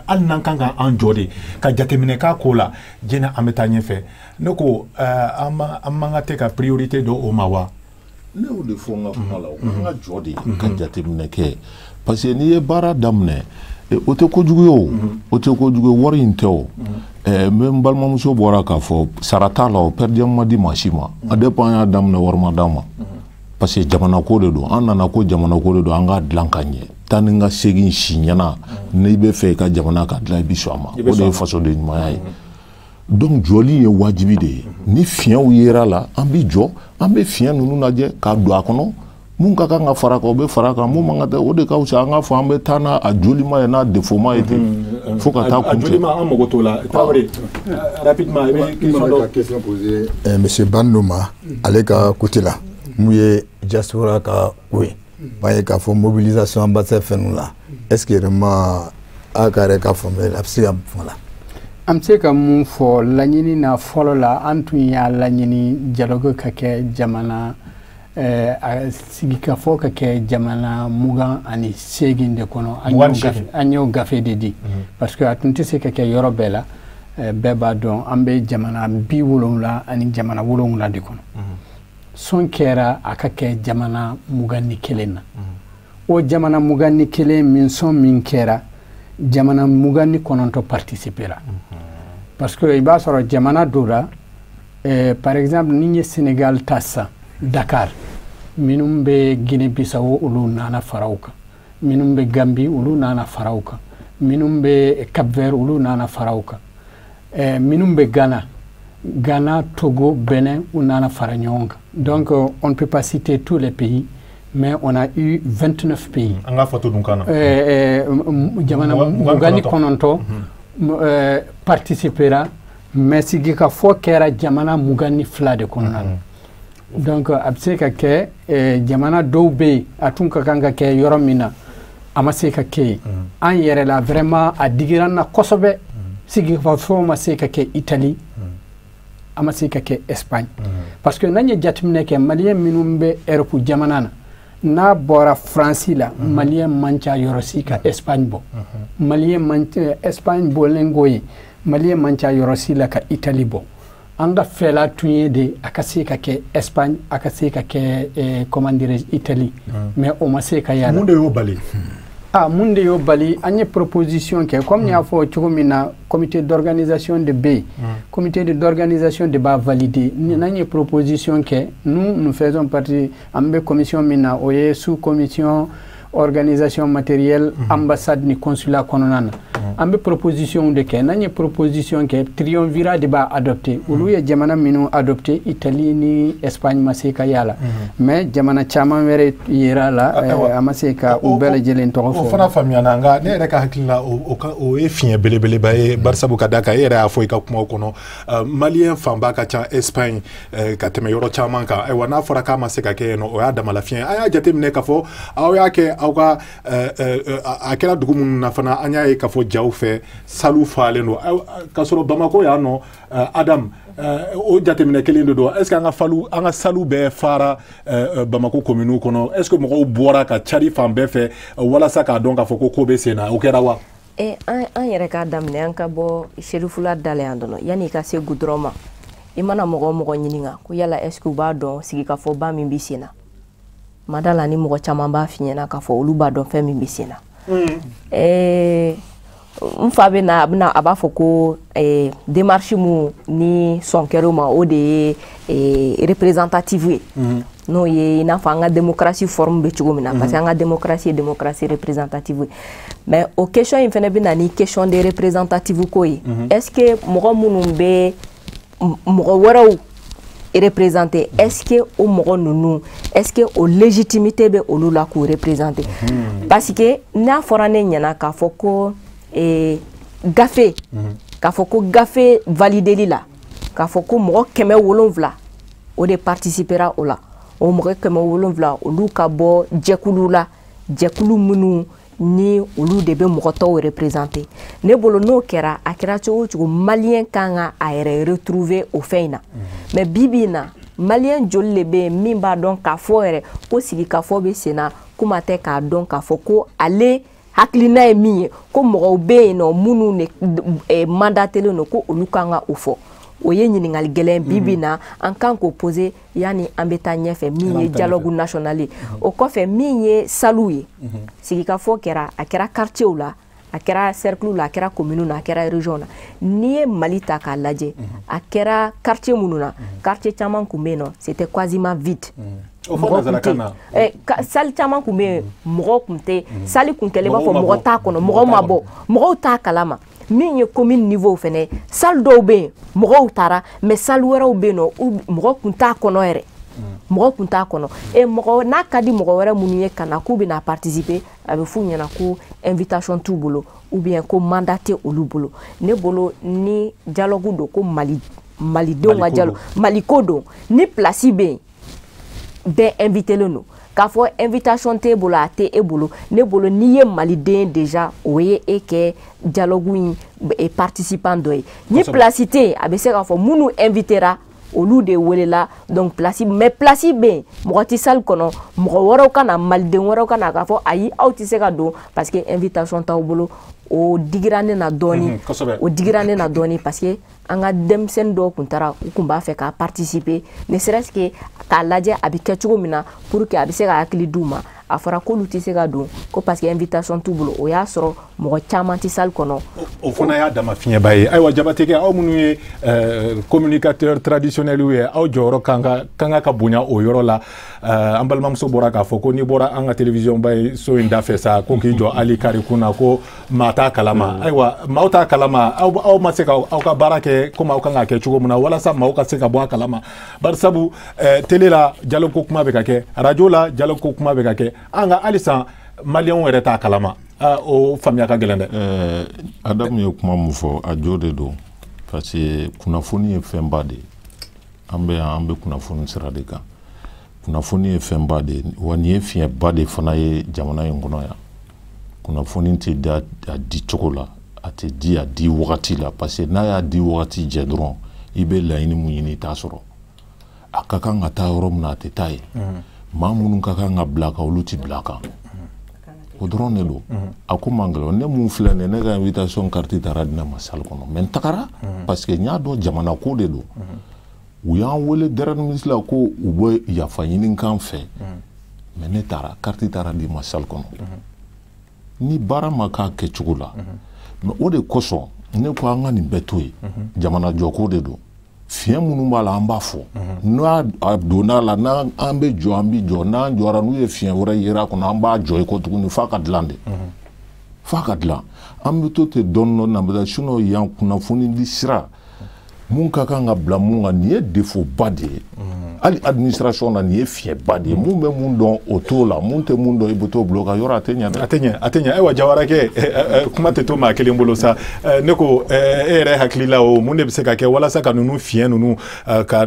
Hali n'an kan ka an jɔ de ka jateminɛ k'a ko la, jɛnɛ an bɛ taa ɲɛfɛ, ne ko an man ka tɛ ka priorité dɔ o ma wa? Ne y'o de fɔ n ka kuma la, o kan ka jɔ de ka jateminɛ kɛ, parce que n'i ye baara daminɛ, o tɛ kojugu ye, o o tɛ kojugu ye, wari in tɛ o. N bɛ n balimamuso bɔra k'a fɔ sara t'a la, o per diem ma di maa si ma. A depuis an y'a daminɛ, wari ma d'an ma, parce que jamana ko de don. An nana ko jamana ko de don, an k'a dilan ka ɲɛ. Taa ni ka segin si ɲɛna, n'i bɛ fɛ i ka jamana ka dilan, i bɛ sɔn a ma, o de ye fasoden ɲumanya ye. Donc jɔli ye wajibi de ye. Ni fiɲɛw yera la, an bɛ jɔ, an bɛ fiɲɛ ninnu lajɛ k'a don a kɔnɔ. Mun ka kan ka fara kan, o bɛ fara kan. Mun man ka tɛ, o de ka fisa an k'a fɔ an bɛ taa n'a a jolima ye, n'a défaut ma ye ten fo ka taa kuncɛ. A jolima, an mago t'o la. Tarawele, rapidement, i bɛ question dɔ question poser monsieur Bando ma, ale ka côté la, mun ye diaspora ka ko ye, b'a ye k'a fɔ mobilisation ambassade fɛn ninnu la, est ce que vraiment a ka yɛrɛ ka faamuyali a bɛ se ka fanga la? An bɛ se ka mun fɔ laɲini na? Fɔlɔ la, an tun y'a laɲini dialogue ka kɛ jamana, sigikafɔ ka kɛ jamana 28 de kɔnɔ. An y'o gafe de di parce que a tun tɛ se ka kɛ yɔrɔ bɛɛ la. Bɛɛ b'a dɔn, an bɛ jamana 70 ani jamana 7 de kɔnɔ. Sɔn kɛra a ka kɛ jamana 21 na. O jamana 21 min, sɔn min kɛra, jamana 29 participera, parce que i b'a sɔrɔ jamana dɔ la, par exemple ni ye Sénégal ta sisan, Dakar, minnu bɛ Guinée Bissau, olu nana fara u kan, minnu bɛ Gambie, olu nana fara u kan, minnu bɛ Cap Vert, olu nana fara u kan, minnu bɛ Ghana, Togo, Bénin, u nana fara ɲɔgɔn kan. Donc on ne peut pas citer tous les pays, mais on a eu 29 pays. An k'a fɔ to dun kan na. Jamana 29 participera, mais sigikafɔ kɛra jamana 22 de kɔnɔna na. Donc a bɛ se ka kɛ jamana dɔw bɛ yen, a tun ka kan ka kɛ yɔrɔ min na, a ma se ka kɛ yen. An yɛrɛ la, vraiment, a digira an na kosɛbɛ. Sigikafɔ ma se ka kɛ Italie, a ma se ka kɛ Espagne, parce que n'an ye jateminɛ kɛ, maliyɛn minnu bɛ Europe jamana na, n'a bɔra Faransi la, maliyɛn man ca yɔrɔ si ka Espagne bɔ. Maliyɛn man, Espagne bɔlen kɔ yen, maliyɛn man ca yɔrɔ si la ka Italie bɔ. An ka fɛla tun ye de a ka se ka kɛ Espagne, a ka se ka kɛ, comment dirais-je, Italie, mais o ma se ka y'a la. Mun de y'o bali? Ah, mun de y'o bali? An ye proposition kɛ, comme n y'a fɔ cogo min na, comité d'organisation de bɛ yen, comité d'organisation de b'a valider. N'an ye proposition kɛ, nous, nous faisons partie, an bɛ commission min na, o ye sous commission organisation matérielle, ambassade ni consulat kɔnɔna na. An bɛ proposition de kɛ. N'an ye proposition kɛ, triumvirat de b'a adopté. Olu ye jamana minnu adopté, Italie ni Espagne ma se ka y'a la, mais jamana caman wɛrɛ yera la, a ma se ka u bɛɛ lajɛlen tɔgɔ fɔ. O fana faamuyana, nka ne yɛrɛ ka hakili la, o ye fiɲɛ belebeleba ye, barisabu ka d'a kan, e yɛrɛ y'a fɔ i ka kumaw kɔnɔ, maliyɛn fanba ka ca Espagne ka tɛmɛ yɔrɔ caman kan. Ayiwa, n'a fɔra k'a ma se ka kɛ yen nɔ, o y'a damala fiɲɛ. An y'a jateminɛ k'a fɔ aw y'a kɛ aw ka, a kɛra dugu minnu na fana, an y'a ye k'a fɔ jaw fɛ, salle falen don, k'a sɔrɔ Bamako yan nɔ, Adam, o jateminɛ kelen de don. est ce que an ka falu, an ka sallew bɛɛ fara Bamako commune kɔnɔ? Est ce que mɔgɔw bɔra ka cari fan bɛɛ fɛ walasa k'a dɔn k'a fɔ ko ko bɛ sen na? O kɛra wa? An yɛrɛ k'a daminɛ, an ka bɔ Serifula da la yan dɔrɔn, yanni i ka se goudron ma, i mana mɔgɔ o mɔgɔ ɲininka ko yala est ce que u b'a dɔn sigikafɔba min bɛ sen na, mada la ni mɔgɔ caman b'a f'i ɲɛna k'a fɔ olu b'a dɔn fɛn min bɛ sen na. N fa bɛ na, a bɛna, a b'a fɔ ko démarche mun ni sɔn kɛr'o ma, o de ye représentative ye, n'o ye i n'a fɔ an ka démocratie forme bɛ cogo min na, parce que an ka démocratie ye démocratie représentative ye. Mais o question in fana bɛ na ni question de représentative ko ye. Est ce que mɔgɔ minnu bɛ mɔgɔ wɛrɛw représenter, est-ce que o mɔgɔ ninnu, est-ce que o légitimité bɛ olu la k'u représenter? Parce que n'a fɔra ne ɲɛna k'a fɔ ko gafe, k'a fɔ ko gafe valideli la, k'a fɔ ko mɔgɔ 700 o de participera o la, o mɔgɔ 700, olu ka bɔ jɛkulu la, jɛkulu minnu ni olu de bɛ mɔgɔ tɔw représenter, ne bolo n'o kɛra, a kɛra cogo o cogo, maliyɛn kan ka a yɛrɛ retrouver o fɛn in na. Mais bi bi in na, maliyɛn joli de bɛ yen min b'a dɔn k'a fɔ yɛrɛ ko sigikafɔ bɛ sen na? Kuma tɛ k'a dɔn k'a fɔ ko ale hakilina ye min ye, ko mɔgɔw bɛ yen nɔ minnu de mandatelen don ko olu kan ka o fɔ. O ye ɲininkali gɛlɛn bi bi na, an kan k'o poser yanni an bɛ taa ɲɛfɛ. Min ye dialogue national ye, o kɔfɛ, min ye sallew ye, sigikafɔ kɛra, a kɛra quartier la, a kɛra cercle la, a kɛra commune na, a kɛra région na. N'i ye Mali ta k'a lajɛ, a kɛra quartier minnu na, quartier caman tun bɛ yen nɔ, c'était quasiment vide. O fɔ nanzarakan na. Salle caman tun bɛ yen, mɔgɔw tun tɛ, salle kun kɛlen i b'a fɔ mɔgɔ t'a kɔnɔ, mɔgɔw ma bɔ, mɔgɔw t'a kalama. Min ye commune niveau fɛnɛ, salle dɔw bɛ yen, mɔgɔw taara, mais salle wɛrɛw bɛ yen nɔ, mɔgɔ kun t'a kɔnɔ yɛrɛ, mɔgɔ kun t'a kɔnɔ. E mɔgɔ n'a ka di mɔgɔ wɛrɛ minnu ye ka na k'u bɛna participer, a bɛ f'u ɲɛna ko invitation t'u bolo ou bien ko mandat tɛ olu bolo. Ne bolo, ni dialogue don, ko Mali, malidenw ka dialogue, Maliko don, ni place bɛ yen, bɛɛ invité len don. K'a fɔ invitation t'e bolo, a tɛ e bolo, ne bolo, n'i ye maliden déjà, o ye e kɛ dialogue in participant dɔ ye. Ni place tɛ yen, a bɛ se k'a fɔ minnu invitera, olu de welela. Donc place, mais place bɛ yen, mɔgɔ tɛ salle kɔnɔ, mɔgɔ wɛrɛw ka na, maliden wɛrɛw ka na k'a fɔ ayi, aw tɛ se ka don parce que invitation t'aw bolo. O digira ne na dɔɔni, o digira ne na dɔɔni, parce que an ka denmisɛnnin dɔw tun taara, u tun b'a fɛ ka participer, ne serait-ce que k'a lajɛ a bɛ kɛ cogo min na, pour que a bɛ se ka hakili d'u ma. A fɔra k'olu tɛ se ka don ko parce que invitation t'u bolo. O y'a sɔrɔ mɔgɔ caman tɛ salle kɔnɔ. O fana y'a dama fiɲɛba ye. Ayiwa, Jabatekɛ, aw minnu ye communicateur traditionnel ye, aw jɔyɔrɔ kan ka bonya o yɔrɔ la. An balimamuso bɔra k'a fɔ ko n'i bɔra an ka télévision ba ye so in da fɛ sa, ko k'i jɔ hali kari kun na, ko maa t'a kalama. Ayiwa, maaw t'a kalama, aw ma se ka aw ka baara kɛ komi aw kan k'a kɛ cogo min na, walasa maaw ka se ka bɔ a kalama. Bari sabu télé la, dialogue ko kuma bɛ ka kɛ, radio la, dialogue ko kuma bɛ ka kɛ, an ka halisa maliyɛnw yɛrɛ t'a kalama. O faamuya ka gɛlɛn dɛ. Adamu ye kuma mun fɔ, a jo de don, parce que kunnafoni ye fɛnba de ye. An bɛ yan, an bɛ kunnafoni sira de kan. Kunnafoni ye fɛnba de ye, wa nin ye fiɲɛba de fana ye jamana in kɔnɔ yan. Kunnafoni tɛ da a di cogo la, a tɛ di a di wagati la, parce que n'a y'a di wagati jɛ dɔrɔn, i bɛ laɲini mun ɲini, i t'a sɔrɔ. A ka kan ka taa yɔrɔ min na, a tɛ taa yen. Maa minnu ka kan ka bila kan, olu tɛ bila kan. O dɔrɔn de don. A ko man gɛlɛn. Ne mun filɛ nin ye, ne ka invitation carte taara di ne ma salle kɔnɔ, mais n tagara parce que n y'a dɔn jamana ko de don. U y'an wele dernière minute la ko u bɛ yafa ɲini kan fɛ, mais ne taara, carte taara di ma salle kɔnɔ. Ni baara ma k'a kɛcogo la, mais o de kosɔn ne ko an ka nin bɛɛ to yen. Jamana jɔko de don. Fiɲɛ minnu b'a la, an b'a fɔ n'a donna la, n'an an bɛ jɔ, an bɛ jɔ. N'an jɔra, n'u ye fiɲɛ wɛrɛ yera a kɔnɔ, an b'a jɔ i kɔ tuguni f'a ka dilan de, f'a ka dilan. An bɛ to ten dɔɔni dɔɔni, an bɛ taa. Sinon yan, kunnafoni di sira mun ka kan ka bila mun kan, nin ye défaut ba de ye. Hali administration na, nin ye fiɲɛba de ye. Mun bɛ mun dɔn, o t'o la. Mun tɛ mun dɔn, i bɛ t'o bila o kan yɔrɔ, a tɛ ɲɛ dɛ. A tɛ ɲɛ, a tɛ ɲɛ. Ayiwa, Jawarakɛ, kuma tɛ to maa kelen bolo sa. Ne ko e yɛrɛ hakili la, o mun de bɛ se ka kɛ walasa ka ninnu fiɲɛ ninnu ka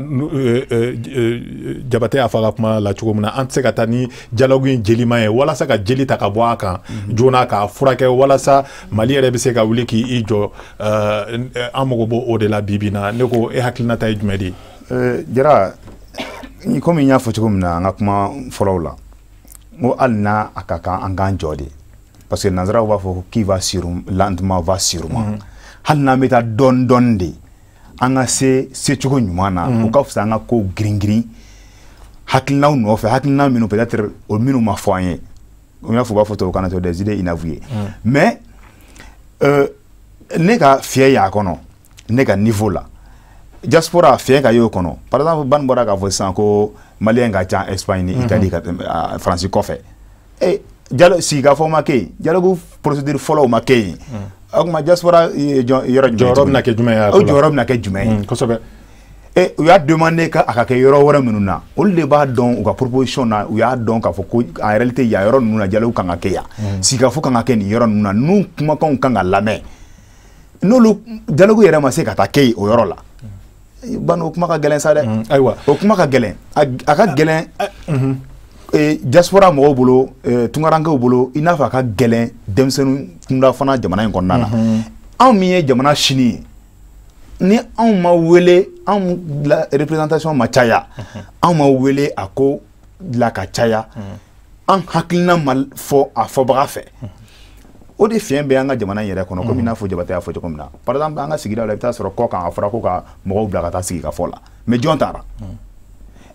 Jabate y'a fɔ a ka kuma la cogo min na, an tɛ se ka taa ni dialogue in jelima ye, walasa ka jeli ta ka bɔ a kan joona, k'a furakɛ, walasa Mali yɛrɛ bɛ se ka wuli k'i jɔ? An mago b'o o de la bi bi in na. Ne ko e hakilinata ye jumɛn de ye? Jara, komi n y'a fɔ cogo min na an ka kuma fɔlɔw la, n ko hali n'a a ka kan, an k'an jɔ de, parce que nanzaraw b'a fɔ ko qui va sur lentement va sûrement. Hali n'an bɛ taa dɔɔni dɔɔni de, an ka se secogo ɲuman na, o ka fisa an ka kow girin girin hakilinaw nɔfɛ, hakilina minnu peut-être o minnu ma fɔ an ye. O y'a fɔ, u b'a fɔ tubabukan na des idées inavouées. Mais ne ka fiyɛ y'a kɔnɔ, ne ka niveau la, diaspora fiɲɛ ka y'o kɔnɔ. Par exemple, ban bɔra k'a fɔ sisan ko maliyɛn ka ca Espagne ni Italie ka tɛmɛ Faransi kɔfɛ. E dialogue sigikafɔ ma kɛ yen, dialogue procédure fɔlɔw ma kɛ yen. O tuma diaspora yɔrɔ jumɛn? Jɔyɔrɔ bɛna kɛ jumɛn ye? O jɔyɔrɔ bɛna kɛ jumɛn ye? Kosɛbɛ. E u y'a demandé ka a ka kɛ yɔrɔ wɛrɛ minnu na, olu de b'a dɔn u ka proposition na. U y'a dɔn k'a fɔ ko en réalité, yan yɔrɔ ninnu na, dialogue kan ka kɛ yan, sigikafɔ kan ka kɛ nin yɔrɔ ninnu na, ninnu kumakanw kan ka lamɛn. N'olu dialogue yɛrɛ ma se ka taa kɛ yen o yɔrɔ la, ban, o kuma ka gɛlɛn sa dɛ. Ayiwa. O kuma ka gɛlɛn, a ka gɛlɛn diaspora mɔgɔw bolo, tunkarankew bolo, i n'a fɔ a ka gɛlɛn denmisɛnnin kunda fana jamana in kɔnɔna na. Anw min ye jamana sini ye, ni anw ma wele, anw la représentation ma caya, anw ma wele a ko la ka caya, an hakilina ma fɔ a fɔbaga fɛ, o de fiɲɛ bɛ an ka jamana in yɛrɛ kɔnɔ. Komi i n'a fɔ Jabate y'a fɔ cogo min na, par exemple, an ka sigida la, i bɛ taa sɔrɔ kɔ kan, a fɔra ko ka mɔgɔw bila ka taa sigi ka fɔ la, mais jɔn taara?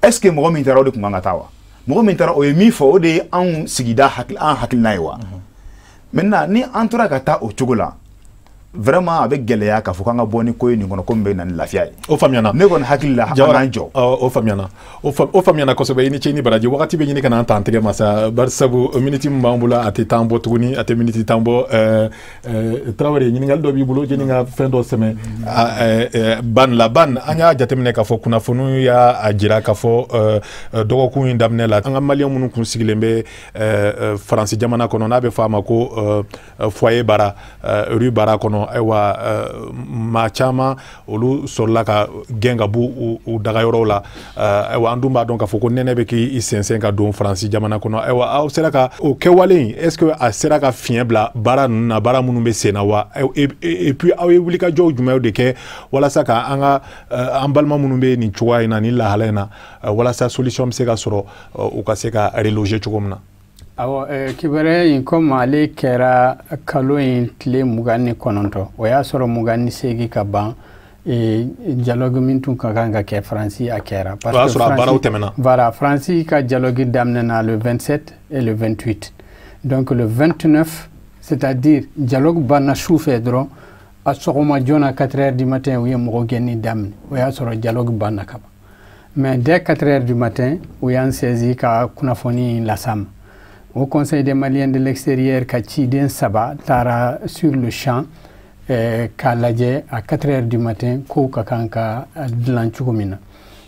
Est ce que mɔgɔ min taara, o de tun kan ka taa wa? Mɔgɔ min taara, o ye min fɔ, o de ye anw sigida hakili, an hakilina ye wa? Maintenant, ni an tora ka taa o cogo la, vraiment a bɛ gɛlɛya k'a fɔ k'an ka bɔ ni ko ye nin kɔnɔ ko min bɛ na ni lafiya ye. O faamuyana. Ne kɔni hakili la, an k'an jɔ. O faamuyana, o faamuyana kosɛbɛ. I ni ce, ni baraji. Wagati bɛ ɲini ka na an ta an tɛgɛ ma sa, bari sabu miniti min b'an bolo, a tɛ tan bɔ tuguni, a tɛ miniti tan bɔ. Tarawele, ɲininkali dɔ b'i bolo jeni ka fɛn dɔ sɛmɛ ban la. Ban, an y'a jateminɛ k'a fɔ kunnafoniw y'a jira k'a fɔ dɔgɔkun in daminɛ la, an ka maliyɛn minnu kun sigilen bɛ Faransi jamana kɔnɔ, n'a bɛ fɔ a ma ko foyer bara, rue bara kɔnɔ. kɔnɔ, ayiwa, maa caman olu sɔrɔla ka gɛn ka bɔ u dagayɔrɔw la. Ayiwa, an dun b'a dɔn k'a fɔ ko nɛnɛ bɛ k'i sɛnsɛn ka don Faransi jamana kɔnɔ. Ayiwa, aw sera ka o kɛwale in, est ce que a sera ka fiɲɛ bila baara ninnu na, baara minnu bɛ sen na wa? Et puis aw ye wulikajɔw jumɛnw de kɛ walasa ka an ka an balima minnu bɛ nin cogoya in na, nin lahala in na, walasa solution bɛ se ka sɔrɔ, u ka se ka reloger cogo min na? Awɔ, kibaruya in, komi ale kɛra kalo in tile 29, o y'a sɔrɔ 28 ka ban. Dialogue min tun ka kan ka kɛ Faransi, a kɛra. Parce que o y'a sɔrɔ a baaraw tɛmɛna. Voilà, Faransi ka dialogue daminɛna le 27 et le 28, donc le 29, c'est-à-dire dialogue banna su fɛ dɔrɔn, a sɔgɔma joona, 4 heures du matin, u ye mɔgɔ gɛnni daminɛ. O y'a sɔrɔ dialogue banna ka ban, mais dès 4 heures du matin, u y'an saisi ka kunnafoni las'an ma. Au Conseil des Maliens de l'extérieur ka ciden saba taara sur le champ k'a lajɛ à 4 heures du matin kow ka kan ka dilan cogo min na.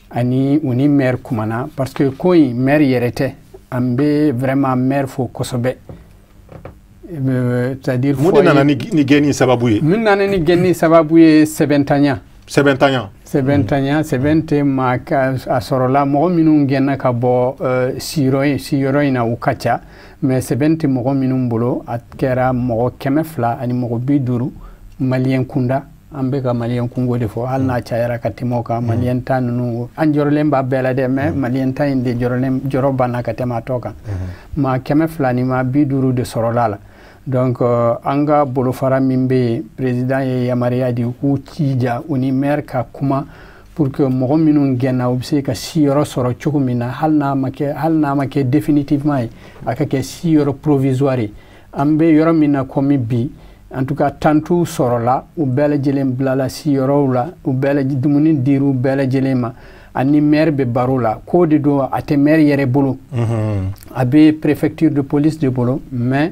Ani u ni maire kumana, parce que ko in, maire yɛrɛ tɛ, an bɛ vraiment maire fo kosɛbɛ. C'est-à-dire, mun de nana ni gɛnni sababu ye? Min nana ni gɛnni sababu ye, sɛbɛntanya. Sɛbɛntanya. Sɛbɛntanya, sɛbɛn tɛ maa a sɔrɔla. Mɔgɔ minnu gɛnna ka bɔ siyɔrɔ in na, u ka ca, mais sɛbɛn tɛ mɔgɔ minnu bolo, a kɛra mɔgɔ 250 maliyɛn kunda. An bɛ ka maliyɛn kungo de fɔ, hali n'a cayara ka tɛmɛ o kan. Maliyɛn ta ninnu, an jɔrɔlen b'a bɛɛ la dɛ, mais maliyɛn ta in de jɔrɔlen jɔrɔ banna ka tɛmɛ a tɔ kan. Maa 250 de sɔrɔla la. Donc an ka bolofara min bɛ yen, président ye yamaruya di k'u jija, u ni maire ka kuma pour que mɔgɔ minnu gɛnna, u bɛ se ka siyɔrɔ sɔrɔ cogo min na, hali n'a ma kɛ définitivement ye, a ka kɛ siyɔrɔ provisoire ye. An bɛ yɔrɔ min na komi bi, en tout cas tantu sɔrɔla, u bɛɛ lajɛlen bilala siyɔrɔw la, u bɛɛ dumuni dir'u bɛɛ lajɛlen ma. Ani maire bɛ baro la, ko de don, a tɛ maire yɛrɛ bolo, a bɛ préfecture de police de bolo, mais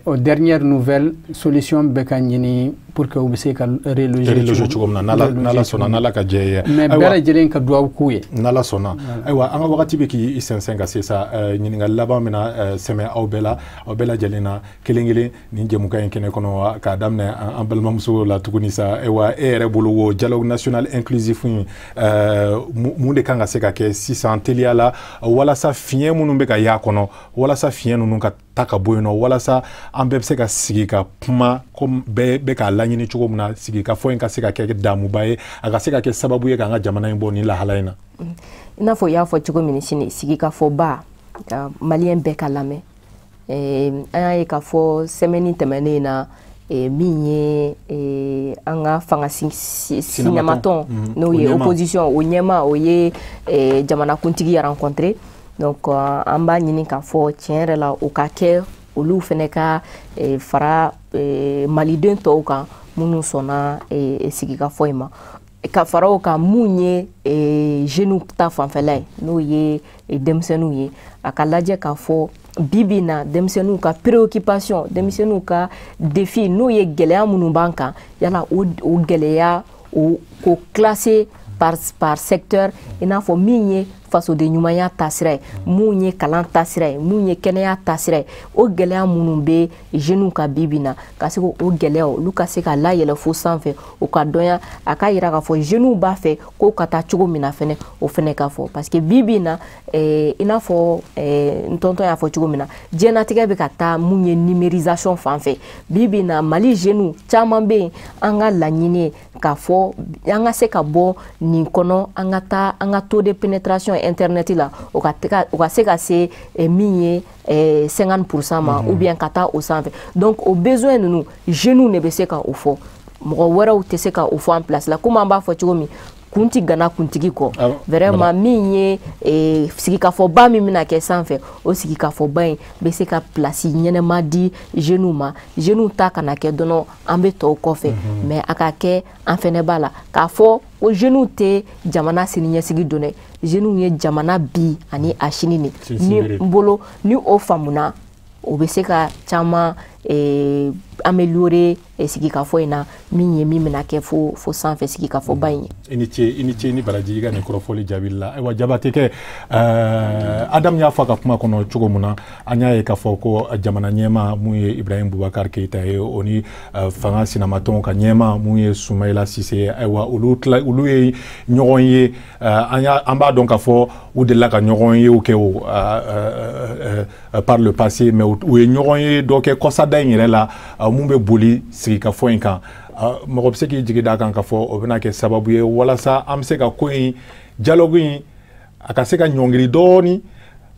aux dernières nouvelles, solution bɛ ka ɲini pour que u bɛ se ka reloger cogo min na, n'Ala sɔnna, n'Ala ka jɛ ye. Mais bɛɛ lajɛlen ka dugawu k'u ye. N'Ala sɔnna. Ayiwa, an ka wagati bɛ k'i sɛnsɛn ka se sa. Ɲininkali laban bɛna sɛmɛ aw bɛɛ la, aw bɛɛ lajɛlen na kelen kelen nin jɛmukan in kɛnɛ kɔnɔ, k'a daminɛ an balimamuso la tuguni sa. Ayiwa, e yɛrɛ bolo, wo dialogue national inclusif in, mun de kan ka se ka kɛ sisan teliya la walasa fiɲɛ minnu bɛ ka y'a kɔnɔ, walasa fiɲɛ ninnu ka ta ka bɔ yen nɔ, walasa an bɛɛ bɛ se ka sigi ka kuma ko bɛɛ bɛ k'a laɲini cogo min na, sigi ka fɔ in ka se ka kɛ damuba ye, a ka se ka kɛ sababu ye k'an ka jamana in bɔ nin lahala in na? I n'a fɔ i y'a fɔ cogo min, sini sigikafɔba ka maliyɛn bɛɛ ka lamɛn. An y'a ye k'a fɔ semaine tɛmɛnen na, min ye an ka fanga sinamatɔn, n'o ye opposition, o ɲɛma, o ye jamanakuntigi rencontré. Donc an b'a ɲini k'a fɔ tiɲɛ yɛrɛ la, o ka kɛ olu fɛnɛ ka fara maliden tɔw kan minnu sɔnna sigikafɔ in ma. Ka fara o kan, mun ye jeunes ta fanfɛla ye, n'o ye denmisɛnninw ye, a ka lajɛ k'a fɔ bi bi in na, denmisɛnninw ka préoccupation, denmisɛnninw ka défi, n'o ye gɛlɛya minnu b'an kan, yala o gɛlɛya, o k'o classer par secteur, i n'a fɔ min ye fasoden ɲumanya taasira ye, mun ye kalan taasira ye, mun ye kɛnɛya taasira ye, o gɛlɛya minnu bɛ jeunes ka bi bi in na, ka se k'o gɛlɛya olu ka se ka layɛlɛ fo sanfɛ, o ka dɔnya, a ka yira k'a fɔ jeunes b'a fɛ k'o ka taa cogo min na fɛnɛ, o fɛnɛ ka fɔ. Parce que bi bi in na, i n'a fɔ n tɔntɔn y'a fɔ cogo min na, diɲɛnatigɛ bɛ ka taa mun ye numérisation fan fɛ. Bi bi in na, Mali jeunes caman bɛ yen, an ka laɲini ye k'a fɔ an ka se ka bɔ nin kɔnɔ, an ka taa an ka taux de pénétration internet la, o ka se ka se min ye 50% ma, ou bien ka taa o sanfɛ. Donc o besoin ninnu, jeunes de bɛ se ka o fɔ, mɔgɔ wɛrɛw tɛ se ka o fɔ en place la. Komi an b'a fɔ cogo min, kun ti gana kuntigi kɔ. Vraiment, min ye sigikafɔba min bɛna kɛ sanfɛ, o sigikafɔba in bɛ se ka place ɲɛnɛma di jeunes ma. Jeunes ta kana kɛ dɔrɔn an bɛ tɔw kɔfɛ, mais a ka kɛ an fɛnɛ b'a la k'a fɔ ko jeunes tɛ jamana siniɲɛsigi don dɛ, jeunes ye jamana bi ani a sini de. Ni n bolo ni o faamuna, o bɛ se ka caman améliorer. Sigikafɔ in na min ye min bɛna kɛ fo sanfɛ sigikafɔba in ye. I ni ce, i ni ce, ni baraji i ka nin kɔrɔfɔli jaabi la. Ayiwa, Jabate kɛ, Adamu y'a fɔ a ka kuma kɔnɔ cogo min na, an y'a ye k'a fɔ ko jamana ɲɛmaa mun ye Ibrahim Boubacar Keïta ye, o ni fanga sinamatɔnw ka ɲɛmaa mun ye Soumaïla Cissé ye, ayiwa, olu tila olu ye ɲɔgɔn ye. An b'a dɔn k'a fɔ u delila ka ɲɔgɔn ye o kɛ o par le passé, mais u ye ɲɔgɔn ye dɔ kɛ kɔsada in yɛrɛ la mun bɛ boli sigikafɔ in kan. Mɔgɔ bɛ se k'i jigi d'a kan k'a fɔ o bɛna kɛ sababu ye walasa an bɛ se ka ko in, dialogue in, a ka se ka ɲɔngiri dɔɔni,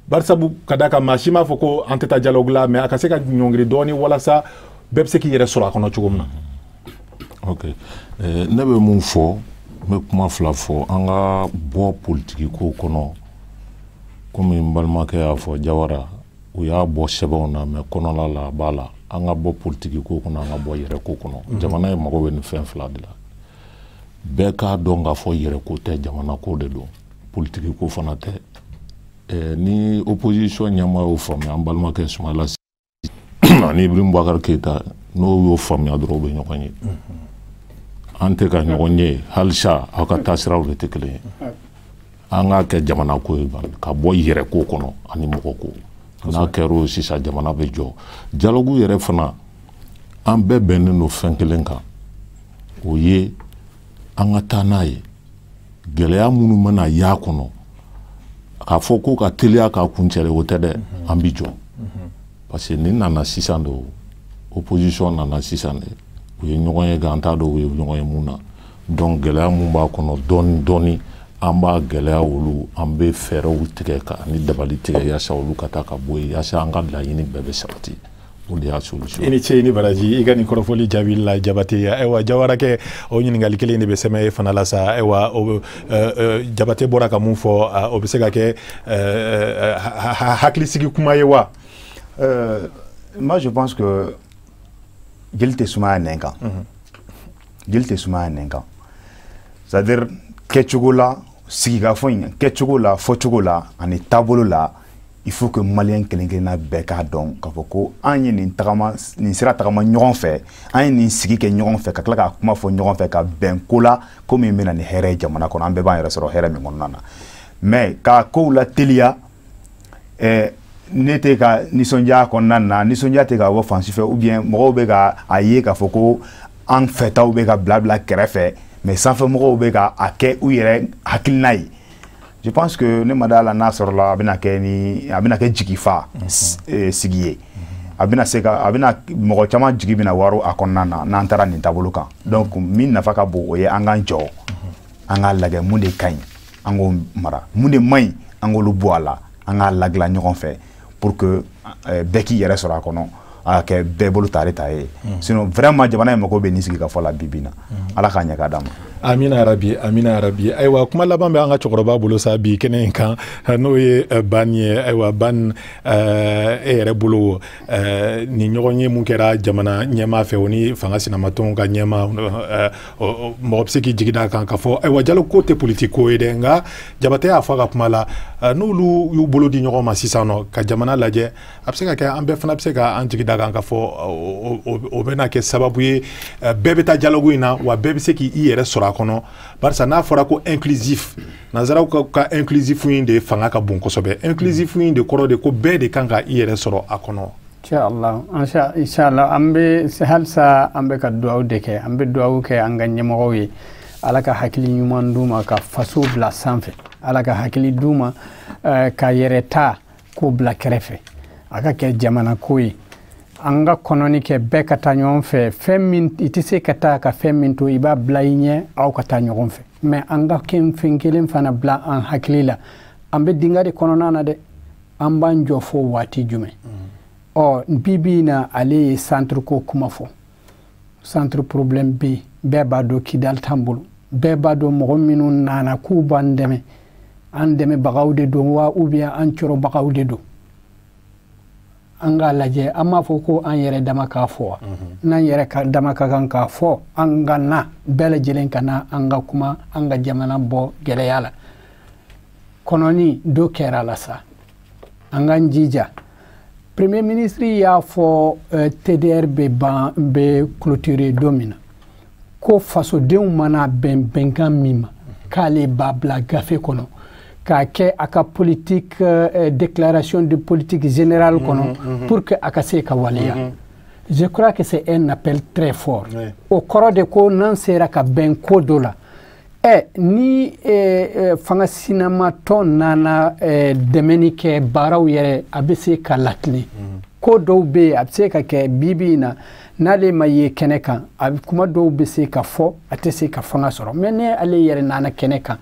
barisabu ka d'a kan maa si m'a fɔ ko an tɛ taa dialogue la, mais a ka se ka ɲɔngiri dɔɔni walasa bɛɛ bɛ se k'i yɛrɛ sɔrɔ a kɔnɔ cogo min na. Ok, ne bɛ mun fɔ, n bɛ kuma fila fɔ. An ka bɔ politiki ko kɔnɔ, komi n balimakɛ y'a fɔ, Jawara, u y'a bɔ sɛbɛnw na, mais kɔnɔla la a b'a la. An ka bɔ politiki ko kɔnɔ, an ka bɔ yɛrɛ ko kɔnɔ. Jamana ye mago bɛ nin fɛn fila de la. Bɛɛ k'a dɔn k'a fɔ yɛrɛ ko tɛ, jamana ko de don, politiki ko fana tɛ. Ni opposition ɲɛmaa y'o faamuya, an balimakɛ Soumaïla ani Ibrahim Boubacar Keïta, n'o y'o faamuya dɔrɔn, u bɛ ɲɔgɔn ye. An tɛ ka ɲɔgɔn ye halisa, aw ka taasiraw de tɛ kelen ye. An k'a kɛ jamana ko ye, ka bɔ yɛrɛ ko kɔnɔ ani mɔgɔ ko. N'a kɛra o sisan, jamana bɛ jɔ. Dialogue yɛrɛ fana, an bɛɛ bɛnnen don fɛn kelen kan, o ye an ka taa n'a ye. Gɛlɛya minnu mana y'a kɔnɔ, k'a fɔ ko ka teliya k'a kuncɛ, o tɛ dɛ, an bi jɔ, parce que nin nana sisan de, opposition nana sisan de, u ye ɲɔgɔn ye kan, an t'a dɔn u ye ɲɔgɔn ye mun na. Donc gɛlɛya mun b'a kɔnɔ, dɔɔni dɔɔni an b'a gɛlɛya olu, an bɛ fɛɛrɛw tigɛ ka ani dabali tigɛ yaasa olu ka taa ka bɔ yen, yaasa an ka laɲini bɛɛ bɛ sabati. O de y'a solution. I ni ce, i ni baraji i ka nin kɔrɔfɔli jaabi la, Jabate. Ayiwa, Jawarakɛ, o ɲininkali kelen de bɛ sɛmɛ e fana la sa. Ayiwa, o Jabate bɔra ka mun fɔ, o bɛ se ka kɛ hakilisigi kuma ye wa? Moi, je pense que jeli tɛ sumaya nɛn kan, jeli tɛ sumaya nɛn kan. C'est à dire kɛcogo la, sigikafɔ in kɛcogo la, fɔcogo la ani taabolo la, il faut que malien kelen kelenna bɛɛ k'a dɔn k'a fɔ ko an ye nin tagama, nin sira tagama ɲɔgɔn fɛ, an ye nin sigi kɛ ɲɔgɔn fɛ, ka tila ka kuma fɔ ɲɔgɔn fɛ, ka bɛn ko la, ko min bɛ na ni hɛrɛ ye jamana kɔnɔ, an bɛɛ b'an yɛrɛ sɔrɔ hɛrɛ min kɔnɔna na. Mais ka kow la teliya, ne tɛ ka nisɔndiya kɔnɔna na, nisɔndiya tɛ ka bɔ fan si fɛ, ou bien mɔgɔw bɛ ka a ye k'a fɔ ko an fɛtaw bɛ ka bila bila kɛrɛfɛ, mais sanfɛmɔgɔw bɛ ka a kɛ u yɛrɛ hakilina ye. Je pense que ne ma da la n'a sɔrɔla a bɛna kɛ ni a bɛna kɛ jigifa sigi ye, a bɛna se ka a bɛna mɔgɔ caman jigi bɛna waro a kɔnɔna na n'an taara nin taabolo kan. Donc min nafa ka bon, o ye an k'an jɔ, an k'a lajɛ mun de ka ɲi, an k'o mara, mun de man ɲi, an k'olu bɔ a la, an k'a ladilan ɲɔgɔn fɛ pour que bɛɛ k'i yɛrɛ sɔrɔ a kɔnɔ, a kɛ bɛɛ bolo tare ta ye. Sinon vraiment, jamana in mago bɛ nin sigi ka fɔ la bi bi in na. Ala k'a ɲɛ k'a d'a ma. Amina yarabi, amina yarabi. Ayiwa, kuma laban bɛ an ka cɛkɔrɔba bolo sa bi kɛnɛ in kan, n'o ye Ban ye. Ayiwa Ban, e yɛrɛ bolo, nin ɲɔgɔn ye mun kɛra jamana ɲɛmaa fɛ, o ni fanga sinamatɔnw ka ɲɛmaa, mɔgɔ bɛ se k'i jigi d'a kan k'a fɔ ayiwa, dialogue ko tɛ politique ko ye dɛ, nka Jabate y'a fɔ a ka kuma la, n'olu y'u bolo di ɲɔgɔn ma sisan nɔ ka jamana lajɛ, a bɛ se ka kɛ an bɛɛ fana bɛ se ka an jigi d'a kan k'a fɔ o bɛna kɛ sababu ye bɛɛ bɛ taa dialogue in na, wa bɛɛ bɛ se k'i yɛrɛ sɔrɔ a kɔnɔ, barisa n'a fɔra ko inclusif, nanzaraw ka inclusif in de fanga ka bon kosɛbɛ. Inclusif in de kɔrɔ de ko bɛɛ de kan ka i yɛrɛ sɔrɔ a kɔnɔ. Inshallah, inshallah, an bɛ halisa an bɛ ka dugawu de kɛ, an bɛ dugawu kɛ an ka ɲɛmɔgɔw ye. Ala ka hakili ɲuman d'u ma ka faso bila sanfɛ, Ala ka hakili d'u ma ka yɛrɛ ta k'o bila kɛrɛfɛ, a ka kɛ jamana ko ye. An ka kɔnɔni kɛ, bɛɛ ka taa ɲɔgɔn fɛ. Fɛn min i tɛ se ka taa ka fɛn min to, i b'a bila i ɲɛ, aw ka taa ɲɔgɔn fɛ. Mais an ka fɛn kelen fana bila an hakili la, an bɛ dingɛ de kɔnɔna na dɛ, an b'an jɔ fo waati jumɛn? Ɔ, bi bi in na, ale ye centre ko kuma fɔ. Centre problème bɛ yen, bɛɛ b'a dɔn Kidali t'an bolo, bɛɛ b'a dɔn mɔgɔ minnu nana k'u b'an dɛmɛ, an dɛmɛbagaw de don wa, ou bien an cɔrɔbagaw de don? An k'a lajɛ, an m'a fɔ ko an yɛrɛ dama k'a fɔ wa, n'an yɛrɛ ka dama ka kan k'a fɔ, an ka na bɛɛ lajɛlen ka na, an ka kuma, an ka jamana bɔ gɛlɛya la. Kɔnɔni dɔ kɛra la sa, an k'an jija. Premier ministre y'a fɔ TDR bɛ ban, bɛ clôturer don min na, ko fasodenw mana bɛn bɛnkan min ma, k'ale b'a bila gafe kɔnɔ k'a kɛ a ka politique, déclaration de politique générale kɔnɔ, pour que a ka se ka waleya. Je crois que c'est un appel très fort. O kɔrɔ de ko n'an sera ka bɛn ko dɔ la, ni fanga sinamatɔn nana dɛmɛni kɛ baaraw yɛrɛ, a bɛ se ka latilen. Ko dɔw bɛ yen, a bɛ se ka kɛ bi bi in na, n'ale ma ye kɛnɛ kan, a bɛ kuma dɔw bɛ se ka fɔ, a tɛ se ka fanga sɔrɔ. Mais ni ale yɛrɛ nana kɛnɛ kan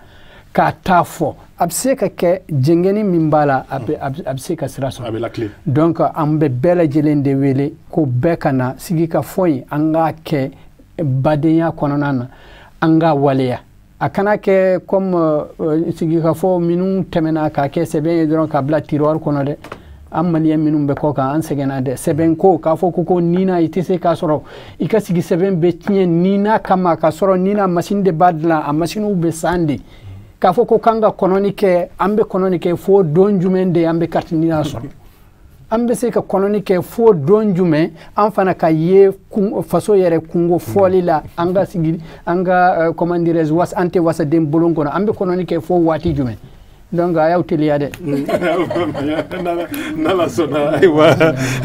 k'a taa fɔ, a bɛ se ka kɛ jɛngɛni min b'a la, a bɛ se ka sira sɔrɔ. Donc an bɛ bɛɛ lajɛlen de wele ko bɛɛ ka na sigi ka fɔ in, an k'a kɛ badenya kɔnɔna na, an k'a waleya. A kana kɛ comme sigikafɔ minnu tɛmɛna k'a kɛ sɛbɛn ye dɔrɔn k'a bila tiroir kɔnɔ dɛ. An maliyɛn minnu bɛ kɔ kan, an sɛgɛnna dɛ. Sɛbɛn ko k'a fɔ ko nina i tɛ se k'a sɔrɔ, i ka sigi sɛbɛn bɛ tiɲɛ nina kama, k'a sɔrɔ nina machine de b'a dilan, a machine bɛ san de. K'a fɔ ko k'an ka kɔnɔni kɛ, an bɛ kɔnɔni kɛ fo don jumɛn de an bɛ carte nina sɔrɔ? An bɛ se ka kɔnɔni kɛ fo don jumɛn an fana ka ye faso yɛrɛ kungo fɔli la, an ka sigi, an ka, comment dirais-je, was an tɛ wasaden bolon kɔnɔ, an bɛ kɔnɔni kɛ fo waati jumɛn? Donc a y'aw teliya dɛ. N'Ala sɔnna, ayiwa,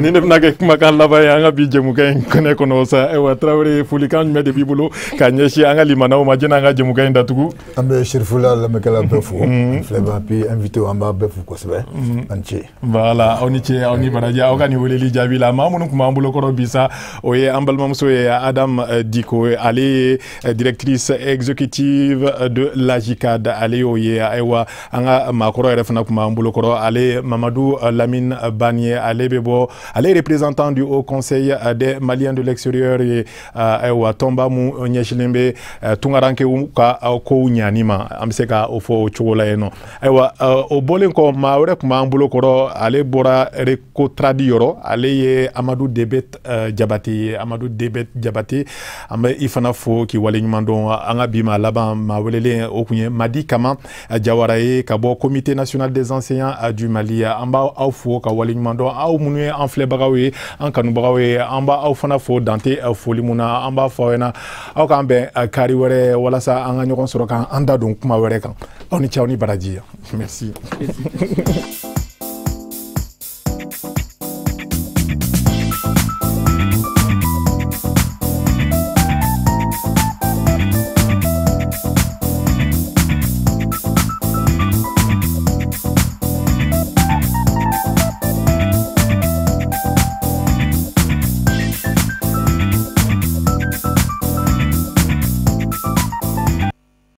ni ne bɛna kɛ kumakan laban ye an ka bi jɛmukan in kɛnɛ kɔnɔ sa. Ayiwa Tarawele, folikan jumɛn de b'i bolo ka ɲɛsin an ka limanaw ma jɛnni an ka jɛmukan in datugu? An bɛ Serifula lamɛnkɛla bɛɛ fo, filɛba puis invité, an b'a bɛɛ fo kosɛbɛ. An ni ce. Voilà, aw ni ce, aw ni baraji, aw ka nin weleli jaabi la. Maa minnu tun b'an bolo kɔrɔ bi sa, o ye an balimamuso ye Adam Diko, ale ye directrice exécutive de l'AGICAD, ale y'o ye. Ayiwa, an ka maakɔrɔ yɛrɛ fana tun b'an bolo kɔrɔ, ale Mamadu Lamine Baniye, ale bɛ bɔ, ale représentant du Haut Conseil des Maliens de l'extérieur ye. Ayiwa, tɔnba mun ɲɛsinnen bɛ tunkarankew ka kow ɲani ma, an bɛ se ka o fɔ o cogo la yen nɔ. Ayiwa, o bɔlen kɔ, maa wɛrɛ tun b'an bolo kɔrɔ, ale bɔra Recotrad yɔrɔ, ale ye Amadu Debet Jabate ye. Amadu Debet Jabate, an bɛ i fana fo k'i waleɲuman dɔn. An ka bi maa laban maa welelen, o kun ye Madi Kama Jawara ye ka bɔ Comité national des enseignants du Mali. An b'aw fo ka waleɲuman dɔn, aw minnu ye an filɛbagaw ye, an kanubagaw ye, an b'aw fana fo dante foli mun na. An b'a fɔ aw ɲɛna aw k'an bɛn kari wɛrɛ walasa an ka ɲɔgɔn sɔrɔ k'an da don kuma wɛrɛ kan. Aw ni ce, aw ni baraji. Merci.